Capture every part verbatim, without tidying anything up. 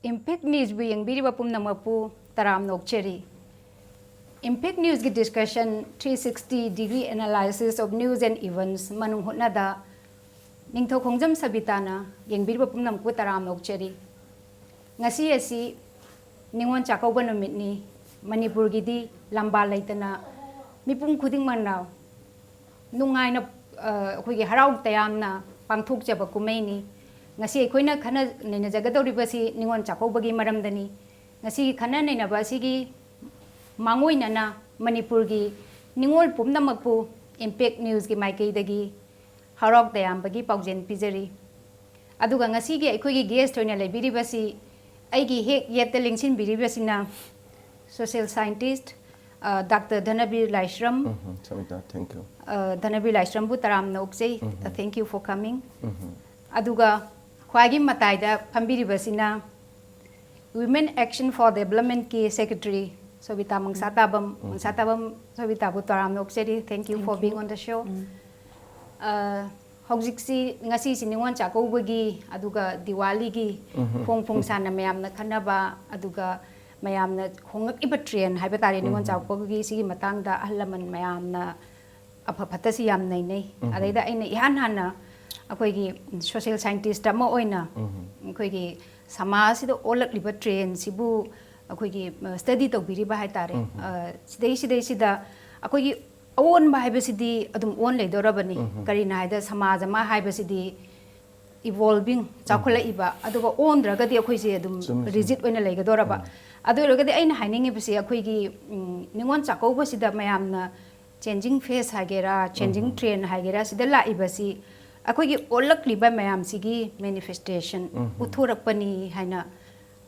Impact Newsꯕꯨ ꯌꯦꯡꯕꯤꯔꯤꯕ ꯄꯨꯝꯅꯃꯛꯄꯨ ꯇꯔꯥꯝꯅ ꯑꯣꯛꯆꯔꯤ꯫ Impact Newsꯀꯤ discussion, three sixty degree analysis of news and events ꯃꯅꯨꯡ ꯍꯨꯠꯅꯗ ꯅꯤꯡꯊꯧ ꯈꯣꯡꯖꯝ ꯁꯕꯤꯇꯥꯅ ꯌꯦꯡꯕꯤꯔꯤꯕ ꯄꯨꯝꯅꯃꯛꯄꯨ ꯇꯔꯥꯝꯅ ꯑꯣꯛꯆꯔꯤ꯫ ꯉꯁꯤ ꯑꯁꯤ ꯅꯤꯉꯣꯜ ꯆꯥꯛꯀꯧꯕ ꯅꯨꯃꯤꯠꯅꯤ꯫ ꯃꯅꯤꯄꯨꯔꯒꯤꯗꯤ ꯂꯝꯕꯥ ꯂꯩꯇꯅ ꯃꯤꯄꯨꯝ ꯈꯨꯗꯤꯡꯃꯛꯅ ꯅꯨꯡꯉꯥꯏꯅ, ꯑ, ꯑꯩꯈꯣꯏꯒꯤ ꯍꯔꯥꯎ ꯇꯌꯥꯝꯅ ꯄꯥꯡꯊꯣꯛꯆꯕ ꯀꯨꯝꯍꯩꯅꯤ꯫ ꯉꯁꯤ ꯑꯩꯈꯣꯏꯅ ꯈꯟꯅ ꯅꯩꯅꯖꯒꯗꯧꯔꯤꯕꯁꯤ ꯅꯤꯉꯣꯜ ꯆꯥꯛꯀꯧꯕꯒꯤ ꯃꯔꯝꯗꯅꯤ꯫ ꯉꯁꯤꯒꯤ ꯈꯟꯅ ꯅꯩꯅꯕ ꯑꯁꯤꯒꯤ ꯃꯥꯡꯑꯣꯏꯅꯅ ꯃꯅꯤꯄꯨꯔꯒꯤ ꯅꯤꯉꯣꯜ ꯄꯨꯝꯅꯃꯛꯄꯨ Impact Newsꯀꯤ ꯃꯥꯏꯀꯩꯗꯒꯤ ꯍꯔꯥꯎ ꯇꯌꯥꯝꯕꯒꯤ ꯄꯥꯎꯖꯦꯜ ꯄꯤꯖꯔꯤ꯫ ꯑꯗꯨꯒ ꯉꯁꯤꯒꯤ ꯑꯩꯈꯣꯏꯒꯤ guest ꯑꯣꯏꯅ ꯂꯩꯕꯤꯔꯤꯕꯁꯤ, ꯑꯩꯒꯤ ꯍꯦꯛ ꯌꯦꯠꯇ ꯂꯦꯡꯁꯤꯟꯕꯤꯔꯤꯕꯁꯤꯅ social scientist, ꯑ, doctor Dhanabir Laishram. Um, Samita, thank you꯫ ꯑ, ꯙꯅꯕꯤꯔ ꯂꯥꯏꯁ꯭ꯔꯝꯕꯨ ꯇꯔꯥꯝꯅ ꯑꯣꯛꯆꯩ꯫ ꯎꯝ꯫ Thank you for coming꯫ ꯎꯝ꯫ ꯑꯗꯨꯒ ꯈ꯭ꯋꯥꯏꯒꯤ ꯃꯇꯥꯏꯗ ꯐꯝꯕꯤꯔꯤꯕꯁꯤꯅ Women Action for Developmentꯀꯤ secretary ꯁꯣꯕꯤꯇꯥ ꯃꯪꯁꯥꯇꯥꯕꯝ, ꯎꯝ꯫ ꯃꯪꯁꯥꯇꯥꯕꯝ ꯁꯣꯕꯤꯇꯥꯕꯨ ꯇꯔꯥꯝꯅ ꯑꯣꯛꯆꯔꯤ꯫ Thank you for being on the show꯫ ꯎꯝ꯫ ꯑ, ꯍꯧꯖꯤꯛꯁꯤ, ꯉꯁꯤꯁꯤ ꯅꯤꯉꯣꯜ ꯆꯥꯛꯀꯧꯕꯒꯤ, ꯑꯗꯨꯒ ꯗꯤꯋꯥꯂꯤꯒꯤ ꯎꯝ꯫ ꯐꯣꯡ ꯐꯣꯡ ꯁꯥꯅ ꯃꯌꯥꯝꯅ ꯈꯟꯅꯕ, ꯑꯗꯨꯒ ꯃꯌꯥꯝꯅ ꯍꯣꯡꯂꯛꯂꯤꯕ trend ꯍꯥꯏꯕ ꯇꯥꯔꯦ, ꯅꯤꯉꯣꯜ ꯎꯝ꯫ ꯆꯥꯛꯀꯧꯕꯒꯤ ꯁꯤꯒꯤ ꯃꯇꯥꯡꯗ ꯑꯍꯜ ꯂꯃꯟ ꯃꯌꯥꯝꯅ ꯑꯐ ꯐꯠꯇꯁꯤ ꯌꯥꯝ ꯅꯩꯅꯩ꯫ ꯎꯝ꯫ ꯑꯗꯩꯗ ꯑꯩꯅ ꯏꯍꯥꯟ ꯍꯥꯟꯅ ꯑꯩꯈꯣꯏꯒꯤ social scientist ꯑꯃ ꯑꯣꯏꯅ ꯎꯝ꯫ ꯑꯩꯈꯣꯏꯒꯤ ꯁꯃꯥꯖꯁꯤꯗ ꯑꯣꯜꯂꯛꯂꯤꯕ trendꯁꯤꯕꯨ ꯑꯩꯈꯣꯏꯒꯤ, ꯑ, study ꯇꯧꯕꯤꯔꯤꯕ ꯍꯥꯏ ꯇꯥꯔꯦ꯫ ꯎꯝ꯫ ꯑ, ꯁꯤꯗꯩ, ꯁꯤꯗꯩꯁꯤꯗ ꯑꯩꯈꯣꯏꯒꯤ ꯑꯑꯣꯟꯕ ꯍꯥꯏꯕꯁꯤꯗꯤ ꯑꯗꯨꯝ ꯑꯣꯟ ꯂꯩꯗꯧꯔꯕꯅꯤ꯫ ꯎꯝ꯫ ꯀꯔꯤꯅꯣ ꯍꯥꯏꯗ ꯁꯃꯥꯖ ꯑꯃ ꯍꯥꯏꯕꯁꯤꯗꯤ evolving, ꯎꯝ꯫ ꯆꯥꯎꯈꯠꯂꯛꯏꯕ, ꯑꯗꯨꯒ ꯑꯣꯟꯗ꯭ꯔꯒꯗꯤ ꯑꯩꯈꯣꯏꯁꯦ ꯑꯗꯨꯝ ꯆꯨꯝꯃꯤ, ꯆꯨꯝꯃꯤ꯫ Rigid ꯑꯣꯏꯅ ꯂꯩꯒꯗꯧꯔꯕ꯫ ꯎꯝ꯫ ꯑꯗꯨ ꯑꯣꯏꯔꯒꯗꯤ ꯑꯩꯅ ꯍꯥꯏꯅꯤꯡꯉꯤꯕꯁꯦ ꯑꯩꯈꯣꯏꯒꯤ, ꯎꯝ, ꯅꯤꯉꯣꯜ ꯆꯥꯛꯀꯧꯕꯁꯤꯗ ꯃꯌꯥꯝꯅ changing phase ꯍꯥꯏꯒꯦꯔꯥ, changing ꯎꯝ꯫ Trend ꯍꯥꯏꯒꯦꯔꯥ, ꯁꯤꯗ ꯂꯥꯛꯏꯕꯁꯤ ꯑꯩꯈꯣꯏꯒꯤ ꯑꯣꯜꯂꯛꯂꯤꯕ ꯃꯌꯥꯝꯁꯤꯒꯤ manifestation ꯎꯝ꯫ ꯎꯠꯊꯣꯔꯛꯄꯅꯤ ꯍꯥꯏꯅ,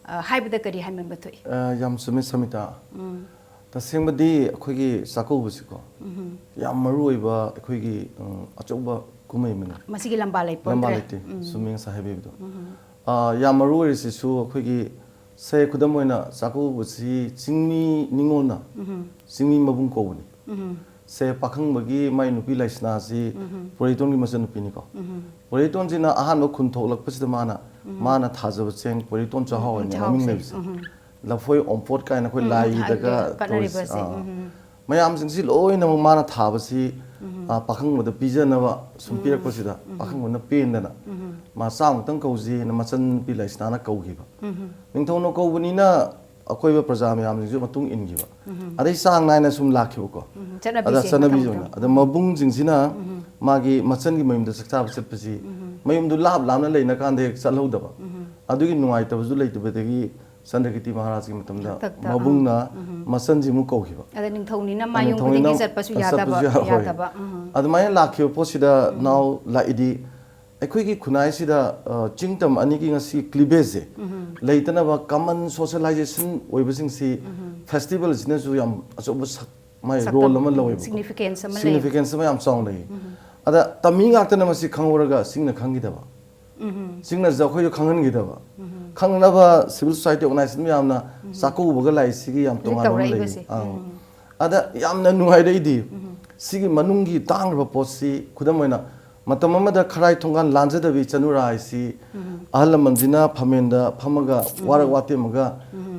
ꯑ, ꯍꯥꯏꯕꯗ ꯀꯔꯤ ꯍꯥꯏꯃꯟꯕ ꯊꯣꯛꯏ? ꯑ, ꯌꯥꯝ ꯆꯨꯝꯃꯦ, ꯁꯃꯤꯇꯥ꯫ ꯎꯝ꯫ ꯇꯁꯦꯡꯕꯗꯤ ꯑꯩꯈꯣꯏꯒꯤ ꯆꯥꯛꯀꯧꯕꯁꯤꯀꯣ, ꯎꯝ꯫ ꯌꯥꯝ ꯃꯔꯨ ꯑꯣꯏꯕ ꯑꯩꯈꯣꯏꯒꯤ, ꯎꯝ, ꯑꯆꯧꯕ ꯀꯨꯝꯍꯩ ꯑꯃꯅꯤ꯫ ꯃꯁꯤꯒꯤ ꯂꯝꯕꯥ ꯂꯩꯄꯣꯟꯇ꯭ꯔꯦ꯫ ꯂꯝꯕꯥ ꯂꯩꯇꯦ꯫ ꯎꯝ꯫ ꯆꯨꯝꯃꯤ, ꯉꯁꯥꯏ ꯍꯥꯏꯕꯤꯕꯗꯣ꯫ ꯎꯝ꯫ ꯑ, ꯌꯥꯝ ꯃꯔꯨ ꯑꯣꯏꯔꯤꯁꯤꯁꯨ ꯑꯩꯈꯣꯏꯒꯤ, ꯁꯦ, ꯈꯨꯗꯝ ꯑꯣꯏꯅ ꯆꯥꯛꯀꯧꯕꯁꯤ ꯆꯤꯡꯃꯤ ꯅꯤꯉꯣꯜꯅ ꯎꯝ꯫ ꯆꯤꯡꯃꯤ ꯃꯕꯨꯡ ꯀꯧꯕꯅꯤ꯫ ꯎꯝ꯫ ꯁꯦ ꯄꯥꯈꯪꯕꯒꯤ ꯃꯥꯏ ꯅꯨꯄꯤ ꯂꯩꯁꯅꯥꯁꯤ ꯄꯣꯏꯔꯩꯇꯣꯟꯒꯤ ꯃꯆꯟꯅꯨꯄꯤꯅꯤꯀꯣ꯫ ꯄꯣꯏꯔꯩꯇꯣꯟꯁꯤꯅ ꯑꯍꯥꯟꯕ ꯈꯨꯟ ꯊꯣꯛꯂꯛꯄꯁꯤꯗ ꯃꯥꯅ ꯃꯥꯅ ꯊꯥꯖꯕ ꯆꯦꯡ ꯄꯣꯏꯔꯩꯇꯣꯟ ꯆꯥꯛꯍꯥꯎ ꯍꯥꯏꯅ ꯃꯃꯤꯡ ꯂꯩꯕꯁꯦ꯫ ꯂꯐꯣꯏ ꯑꯣꯝꯄꯣꯠ ꯀꯥꯏꯅ ꯑꯩꯈꯣꯏ ꯂꯥꯏꯒꯤꯗꯒ ꯇꯧꯔꯤꯁꯦ꯫ ꯃꯌꯥꯝꯁꯤꯡꯁꯤ ꯂꯣꯏꯅꯃꯛ ꯃꯥꯅ ꯊꯥꯕꯁꯤ ꯄꯥꯈꯪꯕꯗ ꯄꯤꯖꯅꯕ ꯁꯨꯝ ꯄꯤꯔꯛꯄꯁꯤꯗ ꯄꯥꯈꯪꯕꯅ ꯄꯦꯟꯗꯅ ꯃꯥ ꯆꯥꯃꯨꯛꯇꯪ ꯀꯧꯁꯤꯅ ꯃꯆꯟꯅꯨꯄꯤ ꯂꯩꯁꯅꯥꯅ ꯀꯧꯈꯤꯕ꯫ ꯅꯤꯡꯊꯧꯅ ꯀꯧꯕꯅꯤꯅ ꯑꯀꯣꯏꯕ ꯄ꯭ꯔꯖꯥ ꯃꯌꯥꯝꯁꯤꯡꯁꯨ ꯃꯇꯨꯡ ꯏꯟꯈꯤꯕ꯫ ꯑꯗꯩ ꯆꯥꯡ ꯅꯥꯏꯅ ꯁꯨꯝ ꯂꯥꯛꯈꯤꯕꯀꯣ꯫ ꯑꯗ ꯆꯠꯅꯕꯤꯁꯦ ꯆꯠꯅꯕꯤꯁꯦ ꯃꯇꯝꯗꯣ꯫ ꯑꯣꯏꯅ ꯑꯗ ꯃꯕꯨꯡꯁꯤꯡꯁꯤꯅ ꯃꯥꯒꯤ ꯃꯆꯟꯒꯤ ꯃꯌꯨꯝꯗ ꯆꯥꯛ ꯆꯥꯕ ꯆꯠꯄꯁꯤ ꯃꯌꯨꯝꯗꯨ ꯂꯥꯞ ꯂꯥꯞꯅ ꯂꯩꯅ ꯀꯥꯟꯗ ꯍꯦꯛ ꯆꯠꯍꯧꯗꯕ꯫ ꯑꯗꯨꯒꯤ ꯅꯨꯡꯉꯥꯏꯇꯕꯁꯨ ꯂꯩꯇꯕꯗꯒꯤ ꯆꯟꯗ꯭ꯔꯀꯤꯔꯇꯤ ꯃꯍꯥꯔꯥꯖꯀꯤ ꯃꯇꯝꯗ ꯍꯥꯛꯇꯛꯇ, ꯃꯕꯨꯡꯅ ꯃꯆꯟꯁꯤꯃꯨꯛ ꯀꯧꯈꯤꯕ꯫ ꯑꯗ ꯅꯤꯡꯊꯧꯅꯤꯅ ꯃꯥ ꯑꯗ ꯌꯨꯝ ꯅꯤꯡꯊꯧꯅꯤꯅ ꯈꯨꯗꯤꯡꯒꯤ ꯆꯠꯄꯁꯨ ꯌꯥꯗꯕ, ꯆꯠꯄꯁꯨ ꯌꯥ-, ꯍꯣꯏ꯫ ꯌꯥꯗꯕ꯫ ꯑꯗꯨꯃꯥꯏꯅ ꯂꯥꯛꯈꯤꯕ ꯄꯣꯠꯁꯤꯗ ꯅꯥꯎ ꯂꯥꯛꯏꯗꯤ ꯑꯩꯈꯣꯏꯒꯤ ꯈꯨꯟꯅꯥꯏꯁꯤꯗ, ꯑ, ꯆꯤꯡ ꯇꯝ ꯑꯅꯤꯒꯤ ꯉꯁꯤ cleavageꯁꯦ ꯂꯩꯇꯅꯕ common socialization ꯑꯣꯏꯕꯁꯤꯡꯁꯤ festivalꯁꯤꯅꯁꯨ ꯌꯥꯝ ꯑꯆꯧꯕ ꯁꯛ-, ꯃꯥꯏ role ꯑꯃ ꯂꯧꯋꯦꯕꯀꯣ꯫ Significance ꯑꯃ ꯂꯩ꯫ Significance ꯑꯃ ꯌꯥꯝ ꯆꯥꯎꯅ ꯂꯩ꯫ ꯑꯗ ꯇꯝꯃꯤ ꯉꯥꯛꯇꯅ ꯃꯁꯤ ꯈꯪꯍꯧꯔꯒ ꯆꯤꯡꯅ ꯈꯪꯈꯤꯗꯕ꯫ ꯆꯤꯡꯅꯁꯨ ꯑꯩꯈꯣꯏꯁꯨ ꯈꯪꯍꯟꯈꯤꯗꯕ꯫ ꯈꯪꯅꯕ civil society organization ꯃꯌꯥꯝꯅ ꯆꯥꯛꯀꯧꯕꯒ ꯂꯥꯛꯏꯁꯤꯒꯤ ꯌꯥꯝ ꯍꯧꯖꯤꯛ ꯇꯣꯉꯥꯟꯕ ꯑꯃ ꯂꯩꯌꯦ꯫ ꯇꯧꯔꯛꯏꯕꯁꯦ꯫ ꯑꯥ꯫ ꯑꯗ ꯌꯥꯝꯅ ꯅꯨꯡꯉꯥꯏꯔꯛꯏꯗꯤ ꯁꯤꯒꯤ ꯃꯅꯨꯡꯒꯤ ꯇꯥꯡꯈ꯭ꯔꯕ ꯄꯣꯠꯁꯤ, ꯈꯨꯗꯝ ꯑꯣꯏꯅ, ꯃꯇꯝ ꯑꯃꯗ ꯈꯔꯥꯏ ꯊꯣꯡꯒꯥꯟ ꯂꯥꯟꯖꯗꯕꯤ ꯆꯅꯨꯔꯥ ꯍꯥꯏꯁꯤ ꯑꯍꯜ ꯂꯃꯟꯁꯤꯅ ꯐꯝꯃꯦꯟꯗ ꯐꯝꯃꯒ ꯋꯥꯔꯛ ꯋꯥꯇꯦꯝꯃꯒ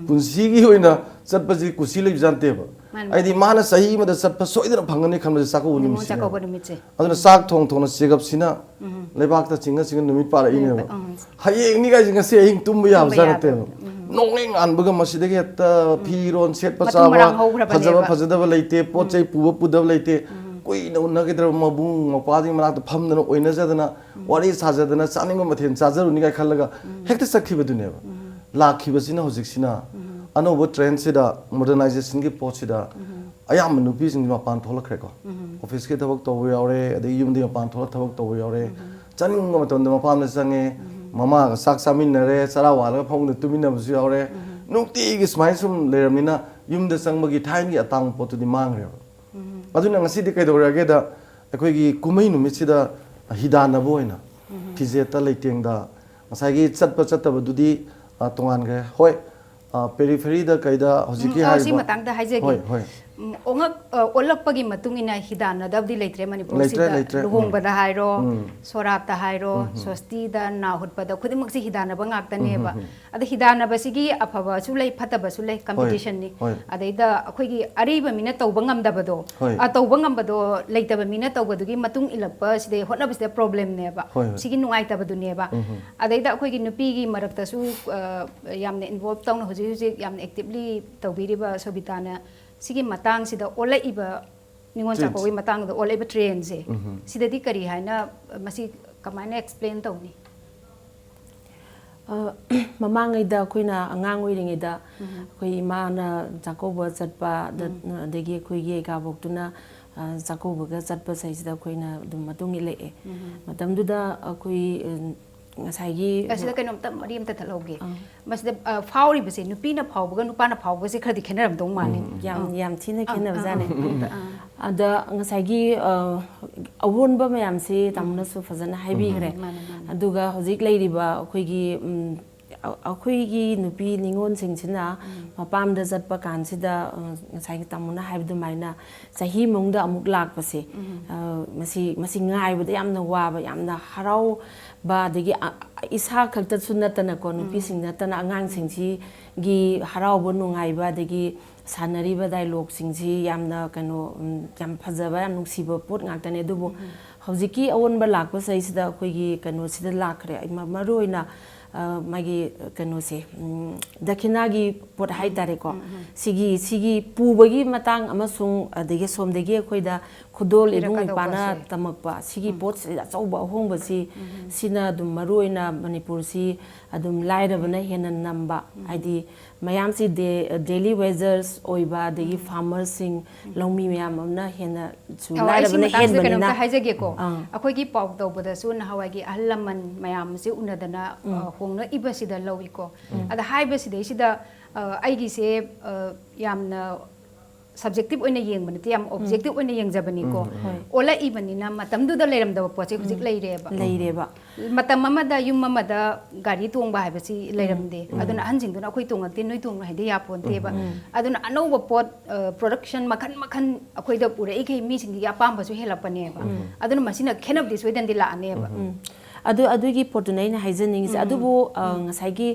ꯄꯨꯟꯁꯤꯒꯤ ꯑꯣꯏꯅ ꯆꯠꯄꯁꯤ ꯀꯨꯁꯤ ꯂꯩꯕꯖꯥꯠ ꯅꯠꯇꯦꯕ꯫ ꯃꯥꯅꯤ, ꯍꯥꯏꯗꯤ ꯃꯥꯅ ꯆꯍꯤ ꯑꯃꯗ ꯆꯠꯄ ꯁꯣꯏꯗꯅ ꯐꯪꯒꯅꯤ ꯈꯟꯕꯁꯦ ꯆꯥꯛꯀꯧꯕ ꯅꯤꯉꯣꯜ ꯅꯨꯃꯤꯠꯁꯤꯅꯦꯕ꯫ ꯆꯥꯛꯀꯧꯕ ꯅꯨꯃꯤꯠꯁꯦ꯫ ꯑꯗꯨꯅ ꯆꯥꯛ ꯊꯣꯡ ꯊꯣꯡꯅ ꯆꯦꯒꯞꯁꯤꯅ ꯂꯩꯕꯥꯛꯇ ꯆꯤꯡꯉ ꯆꯤꯡꯉ ꯅꯨꯃꯤꯠ ꯄꯥꯜꯂꯛꯏꯅꯦꯕ꯫ ꯎꯝ꯫ ꯍꯌꯦꯡꯅꯤ ꯀꯥꯏꯁꯦ ꯉꯁꯤ ꯑꯍꯤꯡ ꯇꯨꯝꯕ ꯌꯥꯕ ꯇꯨꯝꯕ ꯖꯥꯠ ꯌꯥꯗꯕ꯫ ꯅꯠꯇꯦꯕ꯫ ꯎꯝ꯫ ꯅꯣꯡꯂꯩ ꯉꯥꯟꯕꯒ ꯃꯁꯤꯗꯒꯤ ꯍꯦꯛꯇ ꯐꯤꯔꯣꯟ ꯁꯦꯠꯄ ꯃꯇꯨ ꯆꯥꯕ, ꯃꯔꯥꯡ ꯍꯧꯈ꯭ꯔꯕꯅꯦꯕ꯫ ꯐꯖꯕ ꯐꯖꯗꯕ ꯂꯩꯇꯦ, ꯄꯣꯠ ꯆꯩ ꯄꯨꯕ ꯄꯨꯗꯕ ꯂꯩꯇꯦ꯫ ꯀꯨꯏꯅ ꯎꯅꯈꯤꯗ꯭ꯔꯕ ꯃꯕꯨꯡ ꯃꯧꯄ꯭ꯋꯥꯁꯤꯡ ꯃꯅꯥꯛꯇ ꯐꯝꯗꯅ ꯑꯣꯏꯅꯖꯗꯅ, ꯋꯥꯔꯤ ꯁꯥꯖꯗꯅ, ꯆꯥꯅꯤꯡꯕ ꯃꯊꯦꯜ ꯆꯥꯖꯔꯨꯅꯤ ꯀꯥꯏ ꯈꯜꯂꯒ ꯍꯦꯛꯇ ꯆꯠꯈꯤꯕꯗꯨꯅꯦꯕ꯫ ꯂꯥꯛꯈꯤꯕꯁꯤꯅ ꯍꯧꯖꯤꯛꯁꯤꯅ ꯑꯅꯧꯕ trendꯁꯤꯗ, modernizationꯒꯤ ꯄꯣꯠꯁꯤꯗ ꯑꯌꯥꯝꯕ ꯅꯨꯄꯤꯁꯤꯡꯁꯤ ꯃꯄꯥꯟ ꯊꯣꯛꯂꯛꯈ꯭ꯔꯦꯀꯣ꯫ Officeꯀꯤ ꯊꯕꯛ ꯇꯧꯕ ꯌꯥꯎꯔꯦ, ꯑꯗꯩ ꯌꯨꯝꯗꯒꯤ ꯃꯄꯥꯟ ꯊꯣꯛꯂꯛ ꯊꯕꯛ ꯇꯧꯕ ꯌꯥꯎꯔꯦ꯫ ꯆꯥꯅꯤꯡꯕ ꯃꯇꯝꯗ ꯃꯄꯥꯝꯗ ꯆꯪꯉꯦ, ꯃꯃꯥꯒ ꯆꯥꯛ ꯆꯥꯃꯤꯟꯅꯔꯦ, ꯆꯔꯥ ꯋꯥꯜꯂꯒ ꯐꯃꯨꯡꯗ ꯇꯨꯃꯤꯟꯅꯕꯁꯨ ꯌꯥꯎꯔꯦ꯫ ꯅꯨꯡꯇꯤꯒꯤ ꯁꯨꯃꯥꯏꯅ ꯁꯨꯝ ꯂꯩꯔꯕꯅꯤꯅ ꯌꯨꯝꯗ ꯆꯪꯕꯒꯤ ꯊꯥꯏꯅꯒꯤ ꯑꯇꯥꯡꯕ ꯄꯣꯠꯇꯨꯗꯤ ꯃꯥꯡꯈ꯭ꯔꯦꯕ꯫ ꯑꯗꯨꯅ ꯉꯁꯤꯗꯤ ꯀꯩꯗꯧꯔꯒꯦꯗ, ꯑꯩꯈꯣꯏꯒꯤ ꯀꯨꯝꯍꯩ ꯅꯨꯃꯤꯠꯁꯤꯗ ꯍꯤꯗꯥꯟꯅꯕ ꯑꯣꯏꯅ ꯐꯤꯖꯦꯠꯇ ꯂꯩꯇꯦꯡꯗ ꯉꯁꯥꯏꯒꯤ ꯆꯠꯄ ꯆꯠꯇꯕꯗꯨꯗꯤ, ꯑ, ꯇꯣꯉꯥꯟꯈ꯭ꯔꯦ꯫ ꯍꯣꯏ, ꯑ, peripheryꯗ ꯀꯩꯗ ꯍꯧꯖꯤꯛꯀꯤ ꯎꯝ, ꯑ, ꯁꯤ ꯍꯥꯏꯔꯤꯕ ꯃꯇꯥꯡꯗ ꯍꯥꯏꯖꯒꯦ꯫ ꯍꯣꯏ, ꯍꯣꯏ꯫ ꯎꯝ, ꯑꯣꯉꯛ-, ꯑ, ꯑꯣꯜꯂꯛꯄꯒꯤ ꯃꯇꯨꯡ ꯏꯟꯅ ꯍꯤꯗꯥꯟꯅꯗꯕꯗꯤ ꯂꯩꯇ꯭ꯔꯦ ꯃꯅꯤꯄꯨꯔꯁꯤꯗ꯫ ꯂꯩꯇ꯭ꯔꯦ, ꯂꯩꯇ꯭ꯔꯦ꯫ ꯎꯝ꯫ ꯂꯨꯍꯣꯡꯕꯗ ꯍꯥꯏꯔꯣ, ꯎꯝ꯫ ꯁꯣꯔꯥꯠꯇ ꯍꯥꯏꯔꯣ, ꯎꯝ, ꯎꯝ꯫ ꯁꯣꯁꯇꯤꯗ, ꯅꯥ ꯍꯨꯠꯄꯗ, ꯈꯨꯗꯤꯡꯃꯛꯁꯤ ꯍꯤꯗꯥꯟꯅꯕ ꯎꯝ, ꯎꯝ, ꯉꯥꯛꯇꯅꯦꯕ꯫ ꯎꯝ꯫ ꯑꯗ ꯍꯤꯗꯥꯟꯅꯕꯁꯤꯒꯤ ꯑꯐꯕꯁꯨ ꯂꯩ, ꯐꯠꯇꯕꯁꯨ ꯂꯩ, ꯍꯣꯏ, competitionꯅꯤ꯫ ꯍꯣꯏ꯫ ꯑꯗꯩꯗ ꯑꯩꯈꯣꯏꯒꯤ ꯑꯔꯤꯕ ꯃꯤꯅ ꯇꯧꯕ ꯉꯝꯗꯕꯗꯣ, ꯍꯣꯏ꯫ ꯑ, ꯇꯧꯕ ꯉꯝꯕꯗꯣ ꯂꯩꯇꯕ ꯃꯤꯅ ꯇꯧꯕꯗꯨꯒꯤ ꯃꯇꯨꯡ ꯏꯜꯂꯛꯄ ꯁꯤꯗꯩ ꯍꯣꯠꯅꯕꯁꯤꯗ problemꯅꯦꯕ꯫ ꯍꯣꯏ, ꯍꯣꯏ꯫ ꯁꯤꯒꯤ ꯅꯨꯡꯉꯥꯏꯇꯕꯗꯨꯅꯦꯕ꯫ ꯎꯝ, ꯎꯝ꯫ ꯑꯗꯩꯗ ꯑꯩꯈꯣꯏꯒꯤ ꯅꯨꯄꯤꯒꯤ ꯃꯔꯛꯇꯁꯨ, ꯑ, ꯌꯥꯝꯅ involve ꯇꯧꯅ ꯍꯧꯖꯤꯛ ꯍꯧꯖꯤꯛ ꯌꯥꯝꯅ actively ꯇꯧꯕꯤꯔꯤꯕ ꯁꯣꯕꯤꯇꯥꯅ ꯁꯤꯒꯤ ꯃꯇꯥꯡꯁꯤꯗ ꯑꯣꯜꯂꯛꯏꯕ ꯅꯤꯉꯣꯜ ꯆꯥꯛꯀꯧꯕꯒꯤ ꯃꯇꯥꯡꯗ ꯑꯣꯜꯂꯛꯏꯕ trendꯁꯦ, ꯎꯝ꯫ ꯁꯤꯗꯗꯤ ꯀꯔꯤ ꯍꯥꯏꯅ, ꯃꯁꯤ ꯀꯃꯥꯏꯅ explain ꯇꯧꯅꯤ? ꯑ, ꯃꯃꯥꯡꯉꯩꯗ ꯑꯩꯈꯣꯏꯅ ꯑꯉꯥꯡ ꯑꯣꯏꯔꯤꯉꯩꯗ ꯎꯝ꯫ ꯑꯩꯈꯣꯏ ꯏꯃꯥꯅ ꯆꯥꯛꯀꯧꯕ ꯆꯠꯄ, ꯑꯗ-, ꯎꯝ꯫ ꯑꯗꯒꯤ ꯑꯩꯈꯣꯏꯒꯤ ꯀꯥꯕꯣꯛꯇꯨꯅ, ꯑ, ꯆꯥꯛꯀꯧꯕꯒ ꯆꯠꯄꯁꯤꯗ ꯑꯩꯈꯣꯏꯅ ꯑꯗꯨꯝ ꯃꯇꯨꯡ ꯏꯜꯂꯛꯑꯦ꯫ ꯎꯝ꯫ ꯃꯇꯝꯗꯨꯗ ꯑꯩꯈꯣꯏ, ꯑ, ꯉꯁꯥꯏꯒꯤ ꯑꯁꯤꯗ ꯀꯩꯅꯣꯝꯇ ꯃꯔꯤ ꯑꯝꯇ ꯊꯠꯍꯧꯒꯦ꯫ ꯑꯥ꯫ ꯃꯁꯤꯗ, ꯑ, ꯐꯥꯎꯔꯤꯕꯁꯦ, ꯅꯨꯄꯤꯅ ꯐꯥꯎꯕꯒ ꯅꯨꯄꯥꯅ ꯐꯥꯎꯕꯁꯦ ꯈꯔꯗꯤ ꯈꯦꯠꯅꯔꯝꯗꯧ ꯃꯥꯜꯂꯦ꯫ ꯎꯝ, ꯌꯥꯝ, ꯑꯥ꯫ ꯌꯥꯝ ꯊꯤꯅ ꯑꯥ, ꯑꯥ, ꯈꯦꯠꯅꯕꯖꯥꯠꯅꯦ꯫ ꯑꯥ, ꯑꯥ, ꯑꯥ꯫ ꯑꯗ ꯉꯁꯥꯏꯒꯤ, ꯑ, ꯑꯑꯣꯟꯕ ꯃꯌꯥꯝꯁꯤ ꯎꯝ꯫ ꯇꯥꯃꯣꯅꯁꯨ ꯐꯖꯅ ꯍꯥꯏꯕꯤꯈ꯭ꯔꯦ꯫ ꯎꯝ, ꯃꯥꯅꯦ, ꯃꯥꯅꯦ꯫ ꯑꯗꯨꯒ ꯍꯧꯖꯤꯛ ꯂꯩꯔꯤꯕ ꯑꯩꯈꯣꯏꯒꯤ, ꯎꯝ, ꯑ-, ꯑꯩꯈꯣꯏꯒꯤ ꯅꯨꯄꯤ ꯅꯤꯉꯣꯜꯁꯤꯡꯁꯤꯅ ꯎꯝ꯫ ꯃꯄꯥꯝꯗ ꯆꯠꯄ ꯀꯥꯟꯁꯤꯗ, ꯑ, ꯉꯁꯥꯏꯒꯤ ꯇꯥꯃꯣꯅ ꯍꯥꯏꯕ ꯑꯗꯨꯃꯥꯏꯅ ꯆꯍꯤ ꯃꯅꯨꯡꯗ ꯑꯃꯨꯛ ꯂꯥꯛꯄꯁꯦ, ꯎꯝ꯫ ꯑ, ꯃꯁꯤ, ꯃꯁꯤ ꯉꯥꯏꯕꯗ ꯌꯥꯝꯅ ꯋꯥꯕ, ꯌꯥꯝꯅ ꯍꯔꯥꯎꯕ, ꯑꯗꯒꯤ, ꯑ, ꯏꯁꯥ ꯈꯛꯇꯁꯨ ꯅꯠꯇꯅꯀꯣ, ꯎꯝ꯫ ꯅꯨꯄꯤꯁꯤꯡ ꯅꯠꯇꯅ ꯑꯉꯥꯡꯁꯤꯡꯁꯤꯒꯤ ꯍꯔꯥꯎꯕ, ꯅꯨꯡꯉꯥꯏꯕ, ꯑꯗꯒꯤ ꯁꯥꯟꯅꯔꯤꯕ dialogueꯁꯤꯡꯁꯤ ꯌꯥꯝꯅ ꯀꯩꯅꯣ, ꯎꯝ, ꯌꯥꯝ ꯐꯖꯕ, ꯌꯥꯝ ꯅꯨꯡꯁꯤꯕ ꯄꯣꯠ ꯉꯥꯛꯇꯅꯦ꯫ ꯑꯗꯨꯕꯨ ꯎꯝ꯫ ꯍꯧꯖꯤꯛꯀꯤ ꯑꯑꯣꯟꯕ ꯂꯥꯛꯄ ꯆꯍꯤꯁꯤꯗ ꯑꯩꯈꯣꯏꯒꯤ ꯀꯩꯅꯣꯁꯤꯗ ꯂꯥꯛꯈ꯭ꯔꯦ꯫ ꯃ-, ꯃꯔꯨꯑꯣꯏꯅ, ꯑ, ꯃꯥꯒꯤ ꯀꯩꯅꯣꯁꯦ, ꯎꯝ, ꯗꯈꯤꯅꯥꯒꯤ ꯄꯣꯠ ꯍꯥꯏꯇꯥꯔꯦꯀꯣ꯫ ꯎꯝ, ꯎꯝ꯫ ꯁꯤꯒꯤ, ꯁꯤꯒꯤ ꯄꯨꯕꯒꯤ ꯃꯇꯥꯡ ꯑꯃꯁꯨꯡ ꯑꯗꯒꯤ ꯁꯣꯝꯗꯒꯤ ꯑꯩꯈꯣꯏꯗ ꯈꯨꯗꯣꯜ ꯏꯕꯨꯡ ꯏꯄꯥꯅ ꯄꯤꯔꯛꯀꯗꯧꯕꯁꯦ꯫ ꯇꯝꯃꯛꯄ ꯁꯤꯒꯤ ꯎꯝ꯫ ꯄꯣꯠꯁꯤꯗ ꯑꯆꯧꯕ ꯑꯍꯣꯡꯕꯁꯤ, ꯎꯝ꯫ ꯁꯤꯅ ꯑꯗꯨꯝ ꯃꯔꯨꯑꯣꯏꯅ ꯃꯅꯤꯄꯨꯔꯁꯤ ꯑꯗꯨꯝ ꯂꯥꯏꯔꯕꯅ ꯍꯦꯟꯅ ꯅꯝꯕ, ꯎꯝ꯫ ꯍꯥꯏꯗꯤ ꯃꯌꯥꯝꯁꯤ ꯗꯦ-, daily wagers ꯑꯣꯏꯕ, ꯑꯗꯒꯤ ꯎꯝ꯫ farmerꯁꯤꯡ, ꯎꯝ꯫ ꯂꯧꯃꯤ ꯃꯌꯥꯝ ꯑꯃꯅ ꯍꯦꯟꯅꯁꯨ ꯑꯧ, ꯑꯩ ꯁꯤ ꯂꯥꯏꯔꯕꯅ ꯃꯇꯥꯡꯁꯤꯗ ꯍꯦꯟꯕꯅꯤꯅ꯫ ꯀꯩꯅꯣꯝꯇ ꯍꯥꯏꯖꯒꯦꯀꯣ꯫ ꯑꯥ꯫ ꯑꯩꯈꯣꯏꯒꯤ ꯄꯥꯎ ꯇꯧꯕꯗꯁꯨ ꯅꯍꯥꯟꯋꯥꯏꯒꯤ ꯑꯍꯜ ꯂꯃꯟ ꯃꯌꯥꯝꯁꯦ ꯎꯅꯗꯅ, ꯎꯝ꯫ ꯑ, ꯍꯣꯡꯂꯛꯏꯕꯁꯤꯗ ꯂꯧꯏꯀꯣ꯫ ꯎꯝ꯫ ꯑꯗ ꯍꯥꯏꯕꯁꯤꯗꯩꯁꯤꯗ, ꯑ, ꯑꯩꯒꯤꯁꯦ, ꯑ, ꯌꯥꯝꯅ ꯁꯕꯖꯦꯛꯇꯤꯚ ꯑꯣꯏꯅ ꯌꯦꯡꯕ ꯅꯠꯇꯦ, ꯌꯥꯝ ꯑꯣꯕꯖꯦꯛꯇꯤꯚ ꯑꯣꯏꯅ ꯌꯦꯡꯖꯕꯅꯤꯀꯣ꯫ ꯍꯣꯏ꯫ ꯑꯣꯜꯂꯛꯏꯕꯅꯤꯅ ꯃꯇꯝꯗꯨꯗ ꯂꯩꯔꯝꯗꯕ ꯄꯣꯠꯁꯦ ꯍꯧꯖꯤꯛ ꯂꯩꯔꯦꯕ꯫ ꯂꯩꯔꯦꯕ꯫ ꯃꯇꯝ ꯑꯃꯗ ꯌꯨꯝ ꯑꯃꯗ ꯒꯥꯔꯤ ꯇꯣꯡꯕ ꯍꯥꯏꯕꯁꯤ ꯂꯩꯔꯝꯗꯦ꯫ ꯑꯗꯨꯅ ꯑꯍꯟꯁꯤꯡꯗꯨꯅ ꯑꯩꯈꯣꯏ ꯇꯣꯡꯉꯛꯇꯦ, ꯅꯣꯏ ꯇꯣꯡꯉꯨ ꯍꯥꯏꯗꯤ ꯌꯥꯄꯣꯟꯇꯦꯕ꯫ ꯑꯗꯨꯅ ꯑꯅꯧꯕ ꯄꯣꯠ, production ꯃꯈꯟ ꯃꯈꯟ ꯑꯩꯈꯣꯏꯗ ꯄꯨꯔꯛꯏꯈꯩ ꯃꯤꯁꯤꯡꯒꯤ ꯑꯄꯥꯝꯕꯁꯨ ꯍꯦꯜꯂꯛꯄꯅꯦꯕ꯫ ꯑꯗꯨꯅ ꯃꯁꯤꯅ ꯈꯦꯠꯅꯕꯗꯤ ꯁꯣꯏꯗꯅꯗꯤ ꯂꯥꯛꯑꯅꯦꯕ꯫ ꯑꯗꯨ, ꯑꯗꯨꯒꯤ ꯄꯣꯠꯇꯨꯅ ꯑꯩꯅ ꯍꯥꯏꯖꯅꯤꯡꯉꯤꯁꯦ꯫ ꯑꯗꯨꯕꯨ, ꯑ, ꯉꯁꯥꯏꯒꯤ